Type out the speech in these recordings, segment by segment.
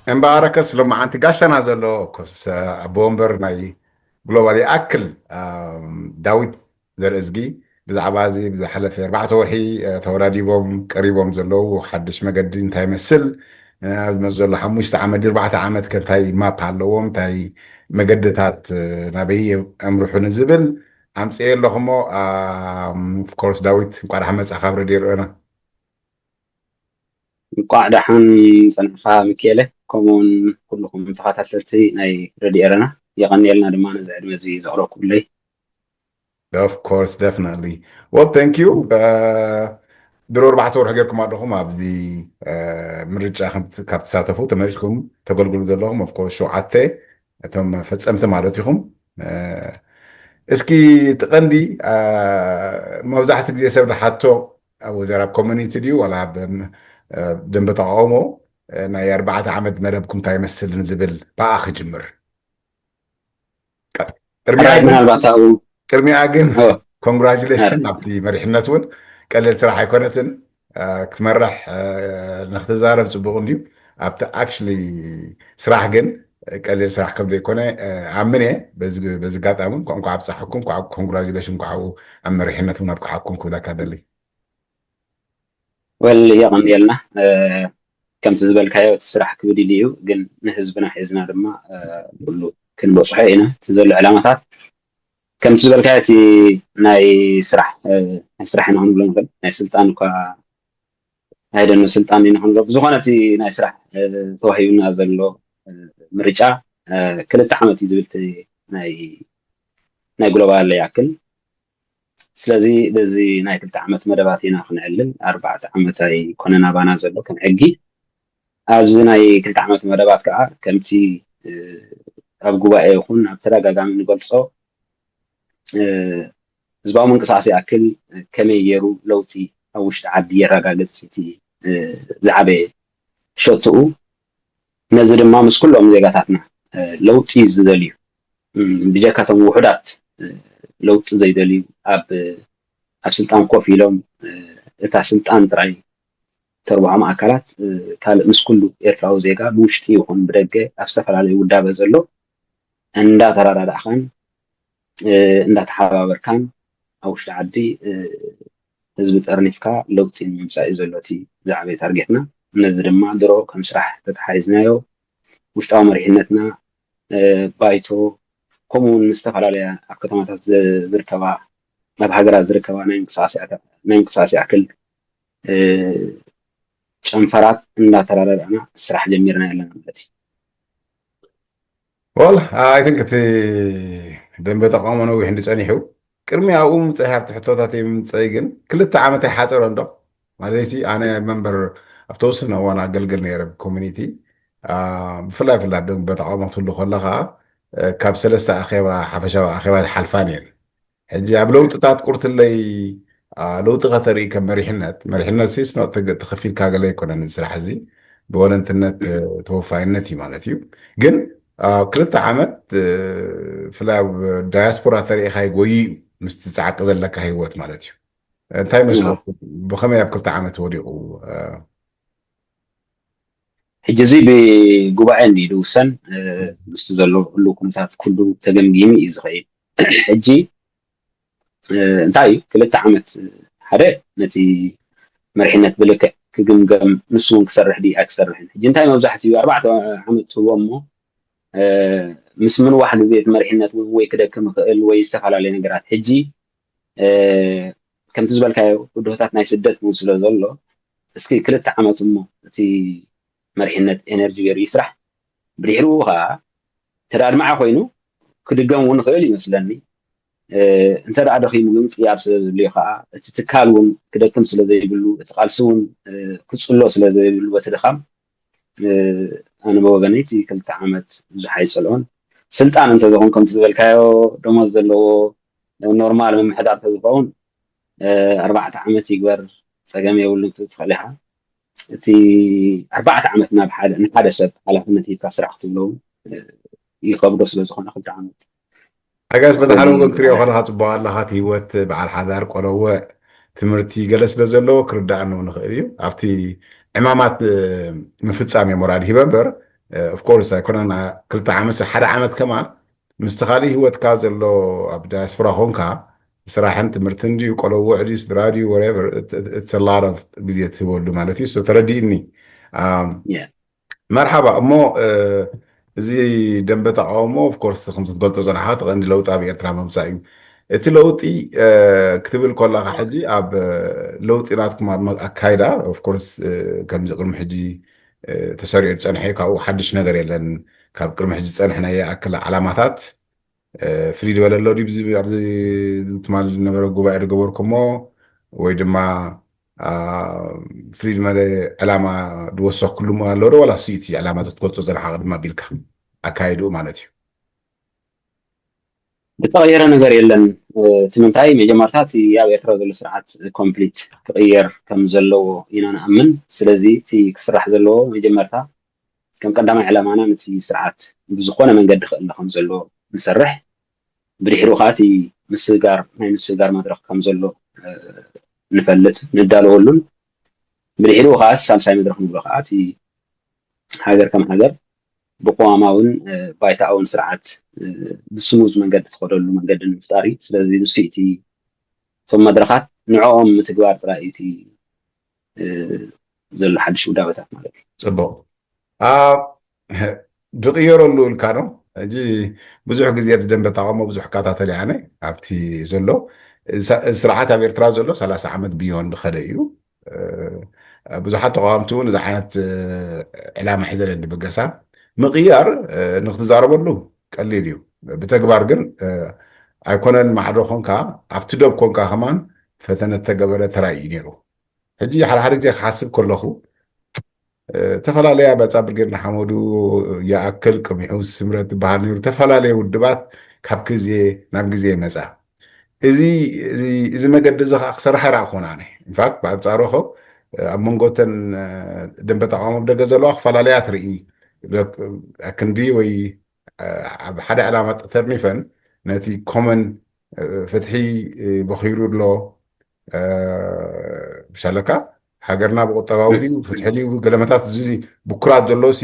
እምበኣረከስ ሎማዓንቲ ጋሻና ዘሎ ኮስ ኣቦ ወንበር ናይ ግሎባል ይኣክል፣ ኣም፣ ዳዊት ዘርእዝጊ ብዛዕባ እዚ ብዝሓለፈ ኣርባዕተ ወርሒ፣ እ፣ ተወዳዲቦም ቀሪቦም ዘለዉ ሓድሽ መገዲ እንታይ ይመስል፣ እ፣ ኣብዚ መስ ዘሎ ሓሙሽተ ዓመት ድዩ ኣርባዕተ ዓመት ከ እንታይ ማፕ ኣለዎም፣ እንታይ መገድታት፣ እ፣ ናበይ ኣምርሑ ንዝብል ኣምፅኤ ኣለኹ እሞ፣ ኣም፣ ኦፍኮርስ ዳዊት እንቋዕ ደሓን መጻእካ ኣብ ረድዮ ርኦና። እንቋዕ ደሓን ጸናሕካ ሚኪኤለ፣ ከምኡውን ኩልኹም ተኸታተልቲ ናይ ረድዮ ኤረና የቐንየልና ድማ ነዚ ዕድመ እዚ ዘቕረብኩምለይ። Of course, definitely. Well, thank you. ድሮ ኣርባዕተ ወርሒ ጌርኩም ኣለኹም ኣብዚ፣ እ፣ ምርጫ ከም ት-፣ ካብ ትሳተፉ ተመሪጽኩም ተገልግሉ ዘለኹም። Of course ሸውዓተ እቶም ፈጸምቲ ማለት ኢኹም። እ፣ እስኪ እቲ ቀንዲ፣ እ፣ መብዛሕትኡ ግዜ ሰብ ዝሓቶ ኣብ ወዘር ኣብ ኮሚኒቲ ድዩ ዋላ ኣብ፣ እ፣ ደንበ ተቃውሞ፣ እ፣ ናይ ኣርባዕተ ዓመት መደብኩም እንታይ ይመስል ንዝብል ብኣ ክጅምር። ቅድሚኣ ሕራይ ግን ምናልባት ኣብኡ ቅድሚኣ ግን ኦ፣ ኮንግራጁሌሽን ሕራይ ኣብቲ መሪሕነት እውን ቀሊል ስራሕ ኣይኮነትን። እ፣ ክትመርሕ፣ እ፣ ንክትዛረብ ፅቡቅ እንድዩ። ኣብቲ ኣክቹሊ ስራሕ ግን ቀሊል ስራሕ ከም ዘይኮነ፣ እ፣ ኣምን እየ። በዚ በዚ ኣጋጣሚ እንኳ እንኳ ኣብፀሐኩም፣ እንኳ ኮንግራጁሌሽን፣ እንኳ ኣብኡ ኣብ መሪሕነት እውን ኣብቅዓኩም ክብለካ ደሊ። ወል የቐንየልና። እ፣ ከምቲ ዝበልካዮ እቲ ስራሕ ክብድል እዩ፣ ግን ንህዝብና ሒዝና ድማ፣ እ፣ ኩሉ ክንበፅሖ ኢና። እቲ ዘሎ ዕላማታት ከምቲ ዝበልካዮ እቲ ናይ ስራሕ፣ እ፣ ናይ ስራሕ ኢና ክንብሎ ንኽእል፣ ናይ ስልጣን እኳ ኣይደኖ ስልጣን ኢና ክንብሎ። ብዝኾነ እቲ ናይ ስራሕ፣ እ፣ ተዋሂቡና ዘሎ፣ እ፣ ምርጫ፣ እ፣ ክልተ ዓመት እዩ ዝብል እቲ ናይ ናይ ግሎባል ይኣክል። ስለዚ በዚ ናይ ክልተ ዓመት መደባት ኢና ክንዕልል። ኣርባዕተ ዓመት ኣይኮነን ኣባና ዘሎ ከም ሕጊ። ኣብዚ ናይ ክልተ ዓመት መደባት ከዓ ከምቲ፣ እ፣ ኣብ ጉባኤ ይኹን ኣብ ተደጋጋሚ ንገልጾ፣ እ፣ ህዝባዊ ምንቅስቃስ ይኣክል ከመይ ገይሩ ለውጢ ኣብ ውሽጢ ዓዲ የረጋግጽ፣ እቲ፣ እ፣ ዝዓበየ ሸትኡ። ነዚ ድማ ምስ ኩሎም ዜጋታትና፣ እ፣ ለውጢ ዝደልዩ፣ እም፣ ብጀካቶም ውሑዳት፣ እ፣ ለውጢ ዘይደልዩ ኣብ ኣብ ስልጣን ኮፍ ኢሎም፣ እ፣ እታ ስልጣን ጥራይ ተርብሖም ኣካላት፣ እ፣ ካልእ ምስ ኩሉ ኤርትራዊ ዜጋ ብውሽጢ ይኹን ብደገ ኣብ ዝተፈላለዩ ውዳበ ዘሎ እንዳተረዳዳእኻን፣ እ፣ እንዳተሓባበርካን ኣብ ውሽጢ ዓዲ፣ እ፣ ህዝቢ ጠርኒፍካ ለውጢ ንምምፃእ እዩ ዘሎ እቲ ዝዓበየ ታርጌትና። ነዚ ድማ ድሮ ከም ስራሕ ተተሓሒዝናዮ ውሽጣዊ መሪሕነትና፣ እ፣ ባይቶ፣ ከምኡ እውን ዝተፈላለያ ኣብ ከተማታት ዝ-፣ ዝርከባ፣ ኣብ ሃገራት ዝርከባ ናይ ምንቅስቃሴ ኣካ-፣ ናይ ምንቅስቃሴ ኣክል፣ እ፣ ጨንፈራት እንዳተረዳዳእና ስራሕ ጀሚርና ኣለና ማለት እዩ። Well, I think እቲ ደንበ ተቃውሞ ነዊሕ እንዲ ጸኒሑ፣ ቅድሚ ኣብኡ ምምጸይ ኣብቲ ሕቶታት የምምጸይ ግን ክልተ ዓመት ኣይሓጸሮን ዶ? ማለትሲ ኣነ መንበር ኣብ ተወሰነ እዋን ኣገልግል ነይረ ብኮሚኒቲ። አ፣ ብፍላይ ብፍላይ ደንበ ተቃውሞ ክትህሉ ከለኻ፣ እ፣ ካብ ሰለስተ ኣኼባ፣ ሓፈሻዊ ኣኼባ ዝሓልፋን እየን። ሕጂ ኣብ ለውጥታት ቁርትለይ፣ አ፣ ለውጢ ከተርኢ ከም መሪሕነት፣ መሪሕነት ሲ ስኖት ተገ-፣ ተኸፊልካ ገለ ኣይኮነን እዚ ስራሕ እዚ፣ ብወለንትነት፣ እ፣ ተወፋይነት እዩ ማለት እዩ። ግን፣ አ፣ ክልተ ዓመት፣ እ፣ ብፍላይ ኣብ ዳያስፖራ ተሪኢኻ ይጎይ እዩ ምስቲ ጻዕቂ ዘለካ ህይወት ማለት እዩ። እንታይ መስሎ? ብኸመይ ኣብ ክልተ ዓመት ወዲቑ? እ፣ ሕጂ እዚ ብጉባኤ እንዲ ዝውሰን፣ እ፣ ምስቲ ዘሎ ህልው ኩነታት ኩሉ ተገምጊሙ እዩ ዝኸይድ። ሕጂ፣ እ፣ እንታይ እዩ ክልተ ዓመት፣ ሓደ ነቲ መሪሕነት ብልክዕ ክግምገም፣ ንሱ እውን ክሰርሕ ድዩ ኣይክሰርሕን። ሕጂ እንታይ መብዛሕትኡ ኣርባዕተ ዓመት ትህቦ እሞ፣ እ፣ ምስ ምንዋሕ ግዜ እቲ መሪሕነት እውን ወይ ክደክም ይኽእል ወይ ዝተፈላለየ ነገራት። ሕጂ፣ እ፣ ከምቲ ዝበልካዮ ብድሆታት ናይ ስደት እውን ስለ ዘሎ፣ እስኪ ክልተ ዓመት እሞ እቲ መሪሕነት ኤነርጂ ገይሩ ይስራሕ። ብድሕሪኡ ከዓ እንተ ደኣ ኣድማዒ ኮይኑ ክድገም እውን ይኽእል ይመስለኒ። እ፣ እንተ ደኣ ደኺሙ ግን ቅያር ስለ ዘድልዮ ከዓ እቲ ትካል እውን ክደክም ስለ ዘይብሉ፣ እቲ ቃልሲ እውን፣ እ፣ ክጽሎ ስለ ዘይብሉ በቲ ድኻም፣ እ፣ ኣነ ብወገነይ እቲ ክልተ ዓመት ብዙሕ ኣይጸልኦን። ስልጣን እንተ ዝኸውን ከምቲ ዝበልካዮ ደሞዝ ዘለዎ ኖርማል ምምሕዳር ተዝኸውን፣ እ፣ ኣርባዕተ ዓመት ይግበር ጸገም የብሉን ክትብል ትኽእል ኢኻ። እቲ ኣርባዕተ ዓመት ናብ ሓደ፣ ንሓደ ሰብ ሓላፍነት ሂብካ ስራሕ ክትብሎ እውን፣ እ፣ ይኸብዶ ስለ ዝኾነ ክልተ ዓመት። ሓጋዝ በቲ ሓደ እ፣ ወገን ትሪኦ ከለኻ ጽቡቕ ኣለኻ፣ እቲ ህይወት በዓል ሓዳር ቆለወ ትምህርቲ ገለ ስለ ዘለዎ ክርዳእን እውን ይኽእል እዩ። ኣብቲ ዕማማት፣ እ፣ ምፍጻም እዮም ወራድ ሂበ እምበር፣ ኦፍኮርስ ኣይኮነን ክልተ ዓመት ሓደ ዓመት ከማን ምስቲ ካልእ ህይወትካ ዘሎ ኣብ ዳያስፖራ ኮንካ ስራሕን ትምህርትን ድዩ ቆለውዕ ድዩ ስድራ ድዩ whatever ግዜ ትህበሉ ማለት እዩ። ተረዲእኒ። መርሓባ እሞ እዚ ደንበ ተቃውሞ ኦፍኮርስ ከምዚ ትገልጾ ዝጸናሕካ እቲ ቀንዲ ለውጢ ኣብ ኤርትራ ምምጻእ እዩ። እቲ ለውጢ ክትብል ከለካ ሕጂ ኣብ ለውጢ ናትኩም ኣብ ኣካይዳ ኦፍኮርስ ከምዚ ቅድሚ ሕጂ ተሰሪዑ ዝጸንሐ ካብኡ ሓድሽ ነገር የለን። ካብ ቅድሚ ሕጂ ዝጸንሐ ናይ ይኣክል ዓላማታት ፍልይ ዝበለ ኣሎ ድዩ ኣብዚ ትማሊ ዝነበረ ጉባኤ ዝገበርኩሞ ወይ ድማ ፍልይ ዝበለ ዕላማ ዝወሰኩሉ ኣሎ ዶ ዋላ ስዩቲ ዕላማ ክትገልጾ ዘለካ ቅድሚ ኣቢልካ ኣካይድኡ ማለት እዩ። ዝተቐየረ ነገር የለን። እቲ ምንታይ መጀመርታ እቲ ኣብ ኤርትራ ዘሎ ስርዓት ኮምፕሊት ክቕየር ከም ዘለዎ ኢና ንኣምን። ስለዚ እቲ ክስራሕ ዘለዎ መጀመርታ ከም ቀዳማይ ዕላማና ነቲ ስርዓት ብዝኾነ መንገዲ ክእለ ከም ዘሎ ንሰርሕ። ብድሕሪኡ ከዓ እቲ ምስግጋር ናይ ምስግጋር መድረክ ከም ዘሎ ንፈልጥ ንዳለወሉን ብድሕሪኡ ከዓ ሳልሳይ መድረክ ንብሎ ከዓ እቲ ሃገር ከም ሃገር ብቅዋማውን ባይታኣውን ስርዓት ብስሙዝ መንገዲ ትኸደሉ መንገዲ ንምፍጣር እዩ። ስለዚ ንሱ እቲ እቶም መድረካት ንዕኦም ምትግባር ጥራይ እዩ እቲ ዘሎ ሓድሽ ውዳበታት ማለት እዩ። ፅቡቅ ዝቅየረሉ ኢልካ ነው። ሕጂ ብዙሕ ግዜ ኣብዚ ደንበ ተቃውሞ ብዙሕ እከታተል እየ ኣነ ኣብቲ ዘሎ ስርዓት ኣብ ኤርትራ ዘሎ ሰላሳ ዓመት ብዮንድ ዝኸደ እዩ። ብዙሓት ተቃወምቲ እውን እዚ ዓይነት ዕላማ ሒዘን እየን ዝብገሳ። ምቅያር ንክትዛረበሉ ቀሊል እዩ። ብተግባር ግን ኣይኮነን ማዕዶ ኮንካ ኣብቲ ደብ ኮንካ ከማን ፈተነ ተገበረ ተራእዩ ነይሩ። ሕጂ ሓደ ሓደ ግዜ ክሓስብ ከለኹ ዝተፈላለያ በፃ ብርጌድ ንሓመዱ ይኣክል ቅድሚሑ ስምረት ዝበሃል ነይሩ። ዝተፈላለየ ውድባት ካብ ግዜ ናብ ግዜ ይመፃ። እዚ እዚ መገዲ እዚ ከዓ ክሰርሕ ኣይረኣኹን ኣነ። ኢንፋክት ብኣንፃሩ ኸ ኣብ መንጎተን ደንበ ተቃውሞ ብደገ ዘለዋ ክፈላለያ ትርኢ። ኣክንዲ ወይ ኣብ ሓደ ዕላማ ተርኒፈን ነቲ ኮመን ፍትሒ በኺሩ ኣሎ ብሻለካ ሃገርና ብቁጠባዊ ድዩ ፍትሒ ድዩ ገለመታት እዚ ብኩራት ዘሎ ሲ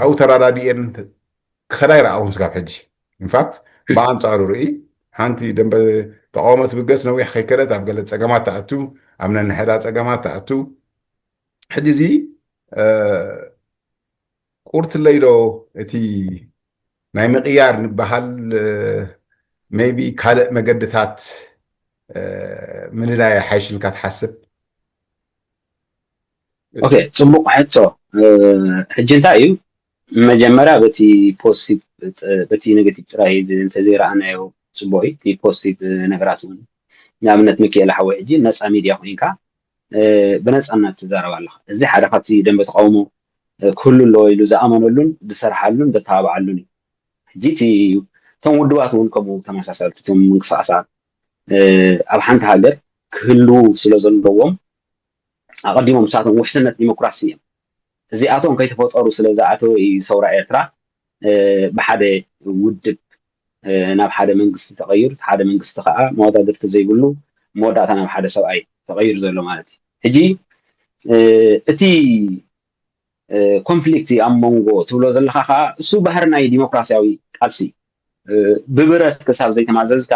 ኣብኡ ተራዳዲኤን ክኸዳ ይረኣኹን ስጋብ ሕጂ። ኢንፋክት ብኣንፃሩ ርኢ ሓንቲ ደንበ ተቃውሞ ትብገስ ነዊሕ ከይከደት ኣብ ገለ ፀገማት ተኣቱ ኣብ ነንሕዳ ፀገማት ተኣቱ። ሕጂ እዚ ቁርትለይ ዶ እቲ ናይ ምቕያር ንበሃል maybe ካልእ መገድታት ምንዳይ ሓይሽ ኢልካ ትሓስብ? ኦኬ፣ ፅቡቅ ሕቶ። ሕጂ እንታይ እዩ መጀመርያ በቲ ፖዚቲቭ በቲ ኔጌቲቭ ጥራይ እንተዘይረኣናዮ ፅቡቅ እዩ። እቲ ፖዚቲቭ ነገራት እውን ንኣብነት ሚካኤል ሓወይ ሕጂ ነፃ ሚድያ ኮይንካ ብነፃነት ትዛረብ ኣለካ። እዚ ሓደ ካብቲ ደንበ ተቃውሞ ክህሉ ኣለዎ ኢሉ ዝኣመነሉን ዝሰርሓሉን ዘተባብዓሉን እዩ። ሕጂ እቲ እቶም ውድባት እውን ከምኡ ተመሳሰልቲ እቶም ምንቅስቃሳት ኣብ ሓንቲ ሃገር ክህልዉ ስለ ዘለዎም ኣቐዲሞም ንሳቶም ውሕስነት ዲሞክራሲ እዮም። እዚኣቶም ከይተፈጠሩ ስለ ዝኣተወ እዩ ሰውራ ኤርትራ ብሓደ ውድብ ናብ ሓደ መንግስቲ ተቐይሩ፣ ሓደ መንግስቲ ከዓ መወዳድርቲ ዘይብሉ መወዳእታ ናብ ሓደ ሰብኣይ ተቐይሩ ዘሎ ማለት እዩ። ሕጂ እቲ ኮንፍሊክት ኣብ መንጎ ትብሎ ዘለካ ከዓ እሱ ባህሪ ናይ ዲሞክራሲያዊ ቃልሲ ብብረት ክሳብ ዘይተማዘዝካ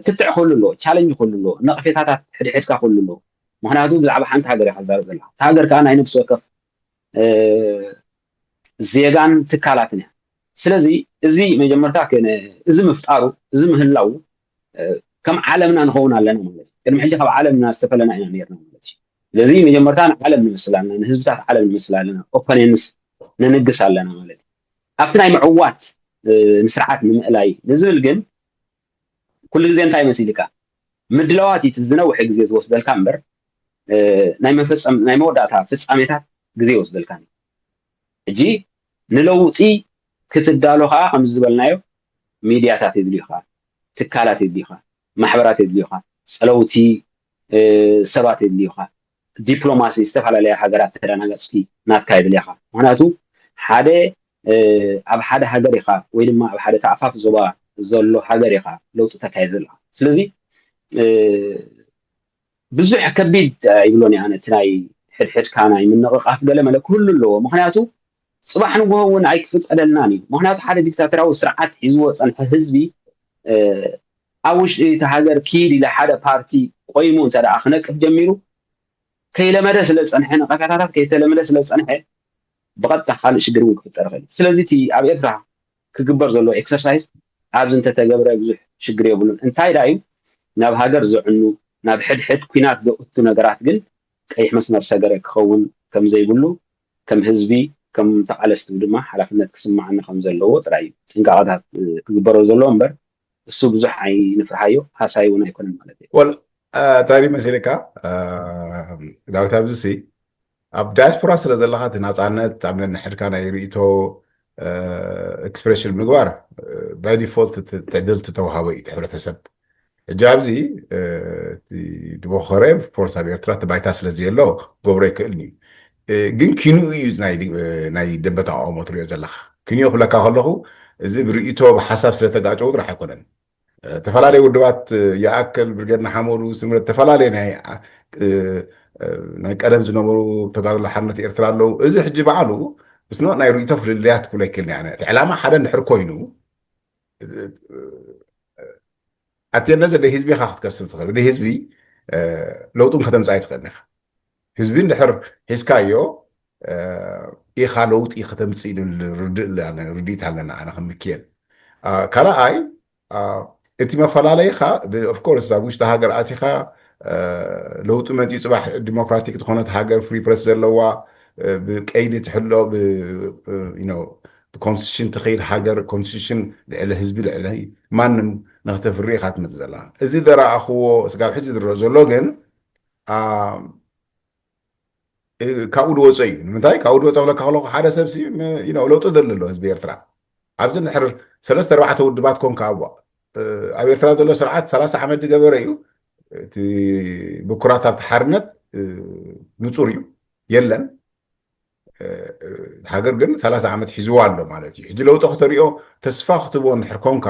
ክትዕ ክህሉ ኣለዎ፣ ቻለንጅ ክህሉ ኣለዎ፣ ነቕፌታታት ሕድሕድካ ክህሉ ኣለዎ። ምክንያቱ ብዛዕባ ሓንቲ ሃገር ኢካ ትዛረብ ዘለካ። እታ ሃገር ከዓ ናይ ነብሲ ወከፍ ዜጋን ትካላትን እያ። ስለዚ እዚ መጀመርታ እዚ ምፍጣሩ እዚ ምህላው ከም ዓለምና ንኸውን ኣለና ማለት እዩ። ቅድሚ ሕጂ ካብ ዓለምና ዝተፈለና ኢና ነርና ማለት እዩ። ስለዚ መጀመርታ ንዓለም ንመስል ኣለና፣ ንህዝብታት ዓለም ንመስል ኣለና፣ ኦፖኔንስ ነንግስ ኣለና ማለት እዩ። ኣብቲ ናይ ምዕዋት ንስርዓት ንምእላይ ንዝብል ግን ኩሉ ግዜ እንታይ መሲልካ ምድላዋት እቲ ዝነውሐ ግዜ ዝወስደልካ እምበር ናይ መፈፀም ናይ መወዳእታ ፍፃሜታት ግዜ ይወስደልካ። ሕጂ ንለውጢ ክትዳሎ ከዓ ከምዚ ዝበልናዮ ሚድያታት የድልዩካ፣ ትካላት የድልዩካ፣ ማሕበራት የድልዩካ፣ ፀለውቲ ሰባት የድልዩካ፣ ዲፕሎማሲ ዝተፈላለያ ሃገራት ተደናገፅቲ ናትካ የድልያካ። ምክንያቱ ሓደ ኣብ ሓደ ሃገር ኢካ ወይ ድማ ኣብ ሓደ ተኣፋፊ ዞባ ዘሎ ሃገር ኢካ ለውጢ ተካየ ዘለካ። ስለዚ ብዙሕ ከቢድ ይብሎን እየ ኣነ እቲ ናይ ሕድሕድካ ናይ ምንቕቓፍ ገለ መለ ክህሉ ኣለዎ። ምክንያቱ ጽባሕ ንግሆ እውን ኣይክፍቀደልናን እዩ። ምክንያቱ ሓደ ዲክታተራዊ ስርዓት ሒዝዎ ጸንሐ ህዝቢ ኣብ ውሽጢ እቲ ሃገር ኪድ ኢለ ሓደ ፓርቲ ቆይሙ እንተ ደኣ ክነቅፍ ጀሚሩ ከይለመደ ስለ ዝጸንሐ፣ ነቐፌታታት ከይተለመደ ስለ ዝጸንሐ ብቐጥታ ካልእ ሽግር እውን ክፍጠር ይኽእል። ስለዚ እቲ ኣብ ኤርትራ ክግበር ዘሎ ኤክሰርሳይዝ ኣብዚ እንተተገብረ ብዙሕ ሽግር የብሉን። እንታይ ደኣ እዩ ናብ ሃገር ዘዕኑ ናብ ሕድሕድ ኲናት ዘእቱ ነገራት ግን ቀይሕ መስመር ሰገረ ክኸውን ከም ዘይብሉ ከም ህዝቢ ከም ተቓለስቲ ድማ ሓላፍነት ክስምዓና ከም ዘለዎ ጥራይ እዩ ጥንቃቐታት ክግበሮ ዘለዎ እምበር እሱ ብዙሕ ኣይንፍርሃዮ ሃሳይ እውን ኣይኮነን ማለት እዩ። ወል እንታይ መሲልካ ዳዊት ኣብዚ ሲ ኣብ ዳያስፖራ ስለ ዘለካ እቲ ናፃነት ኣብ ነንሕድካ ናይ ርእቶ ኤክስፕሬሽን ምግባር ባይ ዲፎልት ትዕድል ተተዋሃበ እዩ ሕብረተሰብ ሕጂ ኣብዚ ድቦኸረ ፎርስ ኣብ ኤርትራ እቲ ባይታ ስለ ዘየሎ ክገብሮ ይክእል እዩ ግን ኪንኡ እዩ ናይ ደንበ ተቃውሞ ትሪኦ ዘለካ ኪንዮ ክብለካ ከለኹ እዚ ብርእቶ ብሓሳብ ስለተጋጨው ጥራሕ ኣይኮነን ተፈላለየ ውድባት ይኣክል ብርጌድ ንሓመዱ ስምረት ተፈላለየ ናይ ናይ ቀደም ዝነበሩ ተጋድሎ ሓርነት ኤርትራ ኣለዉ እዚ ሕጂ በዓሉ እስኖ ናይ ርእቶ ፍልልያት ክብሎ ይክእል እቲ ዕላማ ሓደ እንድሕር ኮይኑ ኣትየለ ዘለ ህዝቢ ኢኻ ክትከስብ ትኽእል እቲ ህዝቢ ለውጡን ከተምፃእ ትኽእል ኢኻ ህዝቢ እንድሕር ሒዝካዮ ኢኻ ለውጢ ከተምፅእ ርድእት ኣለና ኣነ ከምክየል ካልኣይ እቲ መፈላለይኻ ኦፍኮርስ ኣብ ውሽጢ ሃገር ኣቲኻ ለውጢ መፂኡ ፅባሕ ዲሞክራቲክ ዝኾነት ሃገር ፍሪ ፕረስ ዘለዋ ብቀይዲ ትሕሎ ብኮንስቲቱሽን ትኸይድ ሃገር ኮንስቲቱሽን ልዕሊ ህዝቢ ልዕሊ ማንም ንክተፍሪ ኢኻ ትመፅእ ዘላ እዚ ዘረኣኽዎ ስጋብ ሕጂ ዝረአ ዘሎ ግን ካብኡ ድወፀ እዩ ንምንታይ ካብኡ ድወፀ ክብለካ ከለኩ ሓደ ሰብ ሲ ለውጢ ደሊ ኣሎ ህዝቢ ኤርትራ ኣብዚ ንድሕር ሰለስተ ኣርባዕተ ውድባት ኮንካ ኣብ ኣብ ኤርትራ ዘሎ ስርዓት ሰላሳ ዓመት ዝገበረ እዩ እቲ ብኩራት ኣብቲ ሓርነት ንፁር እዩ የለን ሃገር ግን ሰላሳ ዓመት ሒዝዋ ኣሎ ማለት እዩ ሕጂ ለውጢ ክተሪኦ ተስፋ ክትቦ እንድሕር ኮንካ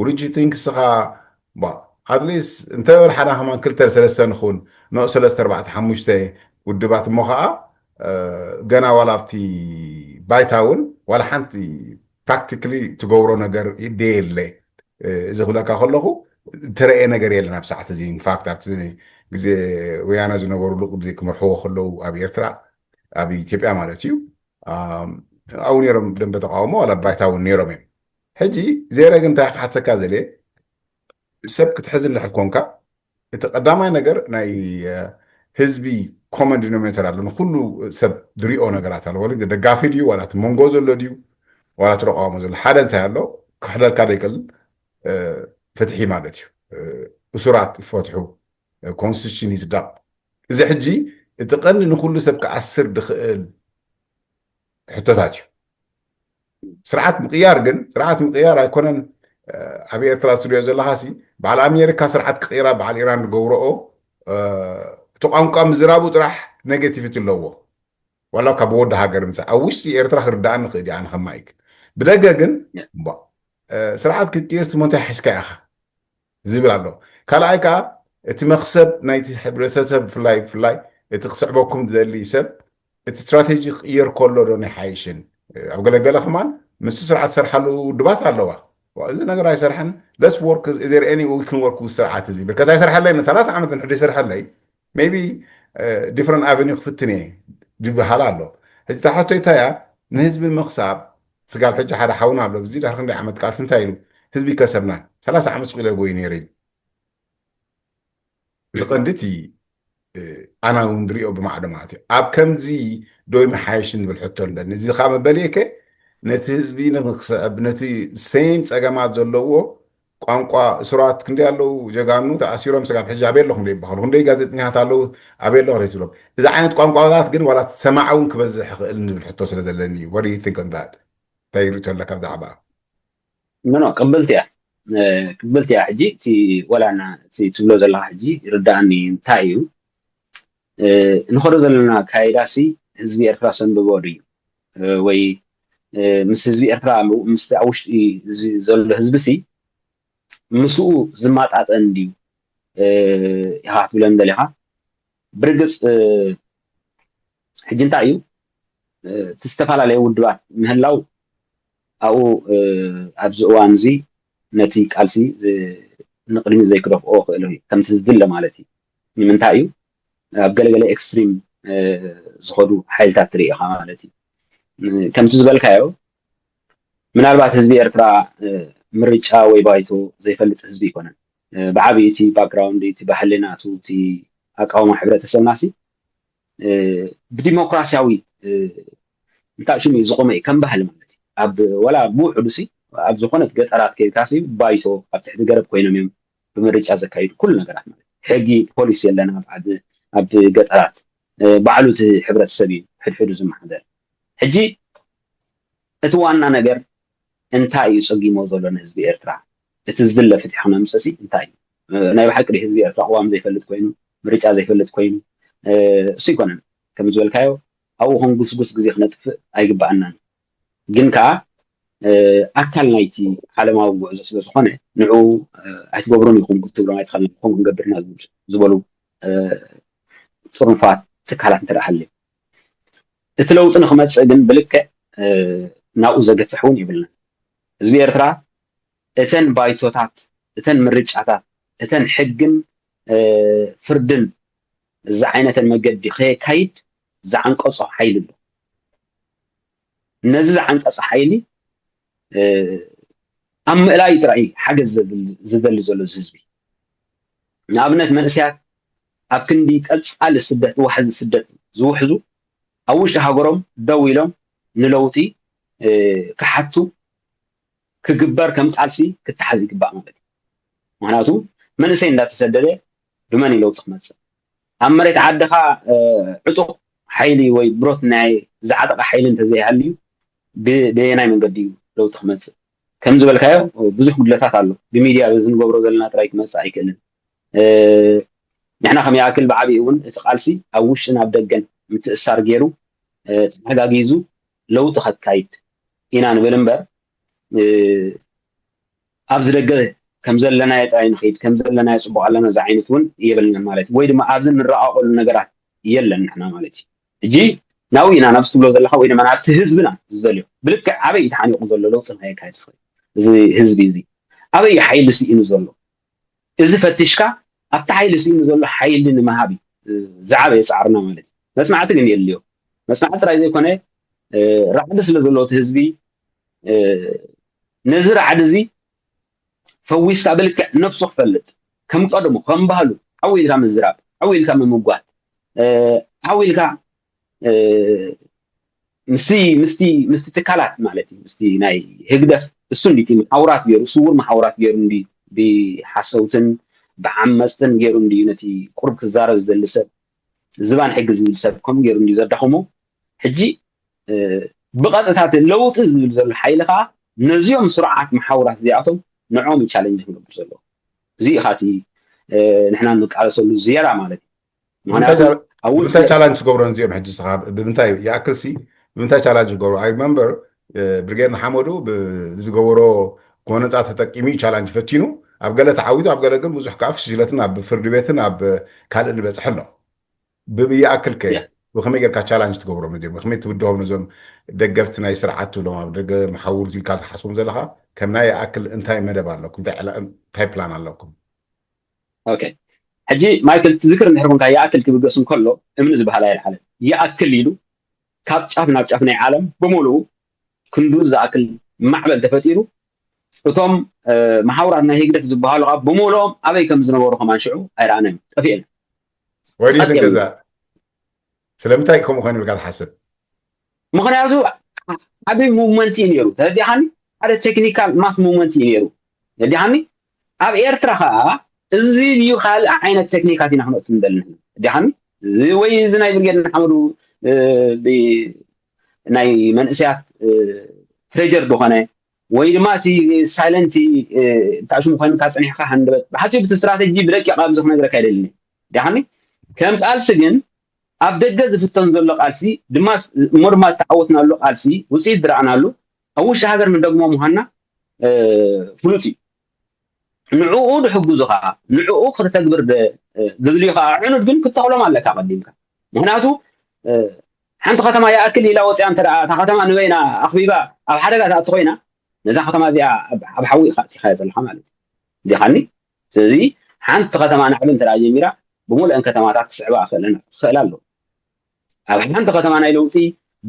ውርጅ ቲንክስኻ ኣትሊስ እንተ ሓደ ከማን ክልተ ሰለስተ ንኹን ኖ ሰለስተ ኣርባዕተ ሓሙሽተ ውድባት እሞ ከዓ ገና ዋላ ኣብቲ ባይታ እውን ዋላ ሓንቲ ፕራክቲካሊ ትገብሮ ነገር ደየለ እዚ ክብለካ ከለኹ ተረእየ ነገር የለን ኣብ ሰዓት እዚ ኢንፋክት ኣብቲ ግዜ ወያነ ዝነበሩ ልቁ ግዜ ክመርሕዎ ከለዉ ኣብ ኤርትራ ኣብ ኢትዮጵያ ማለት እዩ ኣብኡ ነይሮም ደንበ ተቃውሞ ዋላ ባይታ እውን ነይሮም እዮም ሕጂ ዜረ ግን እንታይ ክሓተካ ዘለ ሰብ ክትሕዝ እንድሕር ኮንካ እቲ ቀዳማይ ነገር ናይ ህዝቢ ኮመን ዲኖሚኔተር ኣሎ ንኩሉ ሰብ ዝሪኦ ነገራት ኣሎ ወለ ደጋፊ ድዩ ዋላ እቲ መንጎ ዘሎ ድዩ ዋላ እቲ ተቃውሞ ዘሎ ሓደ እንታይ ኣሎ ክሕደልካ ዘይክእል ፍትሒ ማለት እዩ እሱራት ይፈትሑ ኮንስቲቱሽን ይዝዳብ እዚ ሕጂ እቲ ቀንዲ ንኩሉ ሰብ ክኣስር ድኽእል ሕቶታት እዩ ስርዓት ምቅያር ግን ስርዓት ምቅያር ኣይኮነን ኣብ ኤርትራ ዝትሪኦ ዘለካ ሲ በዓል ኣሜሪካ ስርዓት ክቅይራ በዓል ኢራን ዝገብረኦ እቲ ቋንቋ ምዝራቡ ጥራሕ ኔጌቲቪቲ ኣለዎ ዋላ ካብ ወዲ ሃገር ምፃ ኣብ ውሽጢ ኤርትራ ክርዳእኒ ክእል ኣነ ከማይክ ብደገ ግን ስርዓት ክትቅይር ስሞ እንታይ ሓሽካ ኢኻ ዝብል ኣሎ ካልኣይ ከዓ እቲ መክሰብ ናይቲ ሕብረተሰብ ብፍላይ ብፍላይ እቲ ክስዕበኩም ዝደሊ ሰብ እቲ ስትራቴጂ ክቅየር ከሎ ዶ ናይ ሓይሽን ኣብ ገለገለ ከማን ምስቲ ስርዓት ዝሰርሓሉ ውድባት ኣለዋ እዚ ነገር ኣይሰርሐን let's work is there any we can work with ስርዓት እዚ because ኣይሰርሐለይ ሰላሳ ዓመት ንሕደ ይሰርሐለይ maybe different avenue ክፍትን እየ ዝበሃል ኣሎ ሕጂ ታሕቶ ይታያ ንህዝቢ ምክሳብ ስጋብ ሕጂ ሓደ ሓውና ኣሎ እዚ ዳር ክንደይ ዓመት ቃልሲ እንታይ ኢሉ ህዝቢ ከሰብና ሰላሳ ዓመት ስቁለ ጎይ ነይረ እዩ እዚ ቀንዲ እቲ ኣና እውን ዝሪኦ ብማዕዶ ማለት እዩ ኣብ ከምዚ ዶ ይመሓየሽ ንብል ሕቶ ኣለኒ እዚ ከዓ መበልየከ ነቲ ህዝቢ ንክስዕብ ነቲ ሴም ፀገማት ዘለዎ ቋንቋ እሱራት ክንደይ ኣለዉ ጀጋኑ ተኣሲሮም ስጋብ ሕጂ ኣበይ ኣለኹም ዘይበሃሉ ክንደይ ጋዜጠኛታት ኣለዉ ኣበይ ኣለኹ ዘይትብሎም እዚ ዓይነት ቋንቋታት ግን ዋላ ሰማዕ እውን ክበዝሕ ይኽእል ንብል ሕቶ ስለ ዘለኒ እዩ what do you think on that እንታይ ርእቶ ኣለካ ብዛዕባ ምኖ ቅብልቲ እያ ቅብልቲ እያ ሕጂ እቲ ወላና እቲ ትብሎ ዘለካ ሕጂ ይርዳእኒ እንታይ እዩ ንኸዶ ዘለና ካይዳሲ ህዝቢ ኤርትራ ሰንብቦ ድዩ ወይ ምስ ህዝቢ ኤርትራ ምስ ኣብ ውሽጢ ዘሎ ህዝቢ ሲ ምስኡ ዝማጣጠን ድዩ ኢኻ ክትብለኒ ደሊኻ ብርግፅ ሕጂ እንታይ እዩ እቲ ዝተፈላለየ ውድባት ምህላው ኣብኡ ኣብዚ እዋን እዚ ነቲ ቃልሲ ንቅድሚ ዘይክደፍኦ ክእል ከምቲ ዝድለ ማለት እዩ። ንምንታይ እዩ ኣብ ገለገለ ኤክስትሪም ዝኸዱ ሓይልታት ትርኢ ኢኻ ማለት እዩ። ከምቲ ዝበልካዮ ምናልባት ህዝቢ ኤርትራ ምርጫ ወይ ባይቶ ዘይፈልጥ ህዝቢ ኣይኮነን። ብዓብይ እቲ ባክግራውንድ እቲ ባህሊ ናቱ እቲ ኣቃውማ ሕብረተሰብና ሲ ብዲሞክራሲያዊ እንታይ ሽሙ ዝቆመ እዩ ከም ባህሊ ማለት እዩ። ኣብ ወላ ብውሕዱ ሲ ኣብ ዝኾነት ገጠራት ከይድካ ሲ ባይቶ ኣብ ትሕቲ ገረብ ኮይኖም እዮም ብምርጫ ዘካይዱ ኩሉ ነገራት ማለት እዩ። ሕጊ ፖሊስ የለን ኣብ ዓዲ ኣብ ገጠራት ባዕሉ እቲ ሕብረተሰብ እዩ ሕድሕዱ ዝመሓደር። ሕጂ እቲ ዋና ነገር እንታይ እዩ ጸጊሞ ዘሎ ንህዝቢ ኤርትራ? እቲ ዝድለ ፍትሒ ክነምጽእ ሲ እንታይ እዩ? ናይ ብሓቂ ህዝቢ ኤርትራ ቅዋም ዘይፈልጥ ኮይኑ ምርጫ ዘይፈልጥ ኮይኑ እሱ ይኮነን ከም ዝበልካዮ ኣብኡ ክንጉስጉስ ግዜ ክነጥፍእ ኣይግባኣናን። ግን ከዓ ኣካል ናይቲ ዓለማዊ ጉዕዞ ስለ ዝኾነ ንዑ ኣይትገብሩን ኢኹም ክትብሎም ኣይትኸልን ከምኡ ክንገብርና ዝበሉ ጥርኑፋት ትካላት እንተ ሃልዩ እቲ ለውጢ ንክመፅእ ግን ብልክዕ ናብኡ ዘግፍሕ እውን የብልናን። ህዝቢ ኤርትራ እተን ባይቶታት፣ እተን ምርጫታት፣ እተን ሕግን ፍርድን ዝዓይነተን መገዲ ከየካይድ ዝዓንቀፆ ሓይሊ ኣሎ። ነዚ ዝዓንቀፀ ሓይሊ ኣብ ምእላይ ጥራይ ሓገዝ ዝደሊ ዘሎ ህዝቢ ንኣብነት መንእሰያት ኣብ ክንዲ ቀፃሊ ስደት ዋሕዚ ስደት ዝውሕዙ ኣብ ውሽጢ ሃገሮም ደው ኢሎም ንለውጢ ክሓቱ ክግበር ከም ቃልሲ ክተሓዝ ይግባእ ማለት እዩ። ምክንያቱ መንእሰይ እንዳተሰደደ ብመን እዩ ለውጢ ክመፅእ? ኣብ መሬት ዓድኻ ዕጡቕ ሓይሊ ወይ ብሮት ናይ ዝዓጠቐ ሓይሊ እንተዘይሃልዩ ብየናይ መንገዲ እዩ ለውጢ ክመፅእ? ከም ዝበልካዮ ብዙሕ ጉድለታት ኣሎ። ብሚድያ በዚ ንገብሮ ዘለና ጥራይ ክመፅእ ኣይክእልን። ንሕና ከም ይኣክል ብዓብኡ እውን እቲ ቃልሲ ኣብ ውሽጥን ኣብ ደገን ምትእሳር ገይሩ ተሓጋጊዙ ለውጢ ከካይድ ኢና ንብል እምበር ኣብዚ ደገ ከም ዘለናዮ ጥራይ ንኸይድ ከም ዘለናዮ ፅቡቕ ኣለና እዚ ዓይነት እውን የብልናን ማለት እዩ። ወይ ድማ ኣብዚ ንረቓቐሉ ነገራት የለን ንሕና ማለት እዩ። ሕጂ ናብኡ ኢና ናብዚ ትብሎ ዘለካ ወይ ድማ ናብቲ ህዝብና ዝደልዮ ብልክዕ ኣበይ እዩ ተሓኒቑ ዘሎ ለውጢ ንኸየካይድ ዝኽእል እዚ ህዝቢ እዚ ኣበይ እዩ ሓይሊ ስኢኑ ዘሎ እዚ ፈቲሽካ ኣብቲ ሓይሊ ስኢኑ ዘሎ ሓይሊ ንምሃብ እዩ ዝዓበየ ፃዕርና ማለት እዩ። መፅናዕቲ ግን የድልዮ። መፅናዕቲ ጥራይ ዘይኮነ ራዕዲ ስለ ዘለዎ እቲ ህዝቢ ነዚ ራዕዲ እዚ ፈዊስካ ብልክዕ ነብሱ ክፈልጥ ከም ቀድሞ ከም ባህሉ ዓው ኢልካ ምዝራብ ዓው ኢልካ ምምጓት ዓው ኢልካ ምስቲ ምስቲ ምስቲ ትካላት ማለት እዩ ምስቲ ናይ ህግደፍ እሱ እንዲ እቲ መሓውራት ገይሩ ስውር መሓውራት ገይሩ እንዲ ብሓሰውትን ብዓመፅትን ገይሩ እንዲ ነቲ ቁሩብ ክዛረብ ዝደሊ ሰብ ዝባን ሕጊ ዝብል ሰብ ከምኡ ገይሩ እንዲ ዘዳኸሞ ሕጂ ብቐጥታ እቲ ለውጢ ዝብል ዘሎ ሓይሊ ከዓ ነዚኦም ስሩዓት መሓውራት እዚኣቶም ንዕኦም ቻለንጅ ክንገብር ዘለዎ እዚ ኢኻ እቲ ንሕና ንቃለሰሉ ዝያዳ ማለት እዩ። ብምንታይ ቻላንጅ ትገብሮ እዚኦም ሕጂ ስኻ ብምንታይ ይኣክል ሲ ብምንታይ ቻላንጅ ትገብሮ? I remember ብርጌድ ንሓመዱ ዝገበሮ ጎነፃ ተጠቂሙ ቻላንጅ ፈቲኑ ኣብ ገለ ተዓዊቱ ኣብ ገለ ግን ብዙሕ ከዓ ፍሽለትን ኣብ ፍርዲ ቤትን ኣብ ካልእ ንበፅሕ ኣሎ። ብይኣክል ከ ብከመይ ጌርካ ቻላንጅ ትገብሮም እዚኦም ብከመይ ትብድሆም ነዞም ደገፍቲ ናይ ስርዓት ትብሎም ኣብ ደገ መሓውር ኢልካ ትሓስቦም ዘለካ ከም ናይ ይኣክል እንታይ መደብ ኣለኩም እንታይ ፕላን ኣለኩም? ኦኬ ሕጂ ማይክል ትዝክር እንድሕር ኮንካ ይኣክል ክብገስ እንከሎ እምኒ ዝበሃል ኣይልዓለን። ይኣክል ኢሉ ካብ ጫፍ ናብ ጫፍ ናይ ዓለም ብምሉኡ ክንዱ ዝኣክል ማዕበል ተፈጢሩ እቶም መሓውራት ናይ ህግደፍ ዝበሃሉ ከዓ ብምሉኦም ኣበይ ከም ዝነበሩ ከማን ሽዑ ኣይረኣናዮም ጠፊእና። ወዲት ገዛ ስለምንታይ ከምኡ ኮይኑ ኢልካ ትሓስብ? ምክንያቱ ዓብይ ሙቭመንት እዩ ነይሩ ተረዲእካኒ ሓደ ቴክኒካል ማስ ሙቭመንት እዩ ነይሩ ተረዲእካኒ። ኣብ ኤርትራ ከዓ እዚ እዩ ካልእ ዓይነት ቴክኒካት ኢና ክንወፅእ ንደሊ ንሕና ተረዲእካኒ። እዚ ወይ እዚ ናይ ብርጌድ ንሓመዱ ናይ መንእሰያት ትሬጀር ዝኾነ ወይ ድማ እቲ ሳይለንት ታሽሙ ኮይንካ ፀኒሕካ ሃንደበት ብሓፂሩ እቲ ስትራተጂ ብደቂቕ ኣብዚ ክነግረካ ይደሊ ዲሓኒ ከም ቃልሲ ግን ኣብ ደገ ዝፍተን ዘሎ ቃልሲ ድማ እሞ ድማ ዝተዓወትናሉ ቃልሲ ውፅኢት ዝረኣናሉ ኣብ ውሽጢ ሃገር ንደግሞ ምዃንና ፍሉጥ እዩ። ንዕኡ ድሕግዙ ከዓ ንዕኡ ከተተግብር ዝድልዩ ከዓ ኣዕኑድ ግን ክተኽሎም ኣለካ ቀዲምካ። ምክንያቱ ሓንቲ ከተማ ይኣክል ኢላ ወፂኣ እንተ ደኣ እታ ከተማ ንበይና ኣኽቢባ ኣብ ሓደጋ ትኣቱ ኮይና፣ ነዛ ከተማ እዚኣ ኣብ ኣብ ሓዊ ኢኻ ኣእቲኻያ ዘለኻ ማለት እዩ። ዲኻኒ? ስለዚ ሓንቲ ከተማ ናዕቢ እንተ ደኣ ጀሚራ፣ ብምሉአን ከተማታት ክስዕባ ክኽእለን ክኽእል ኣለዎ። ኣብ ሓንቲ ከተማ ናይ ለውጢ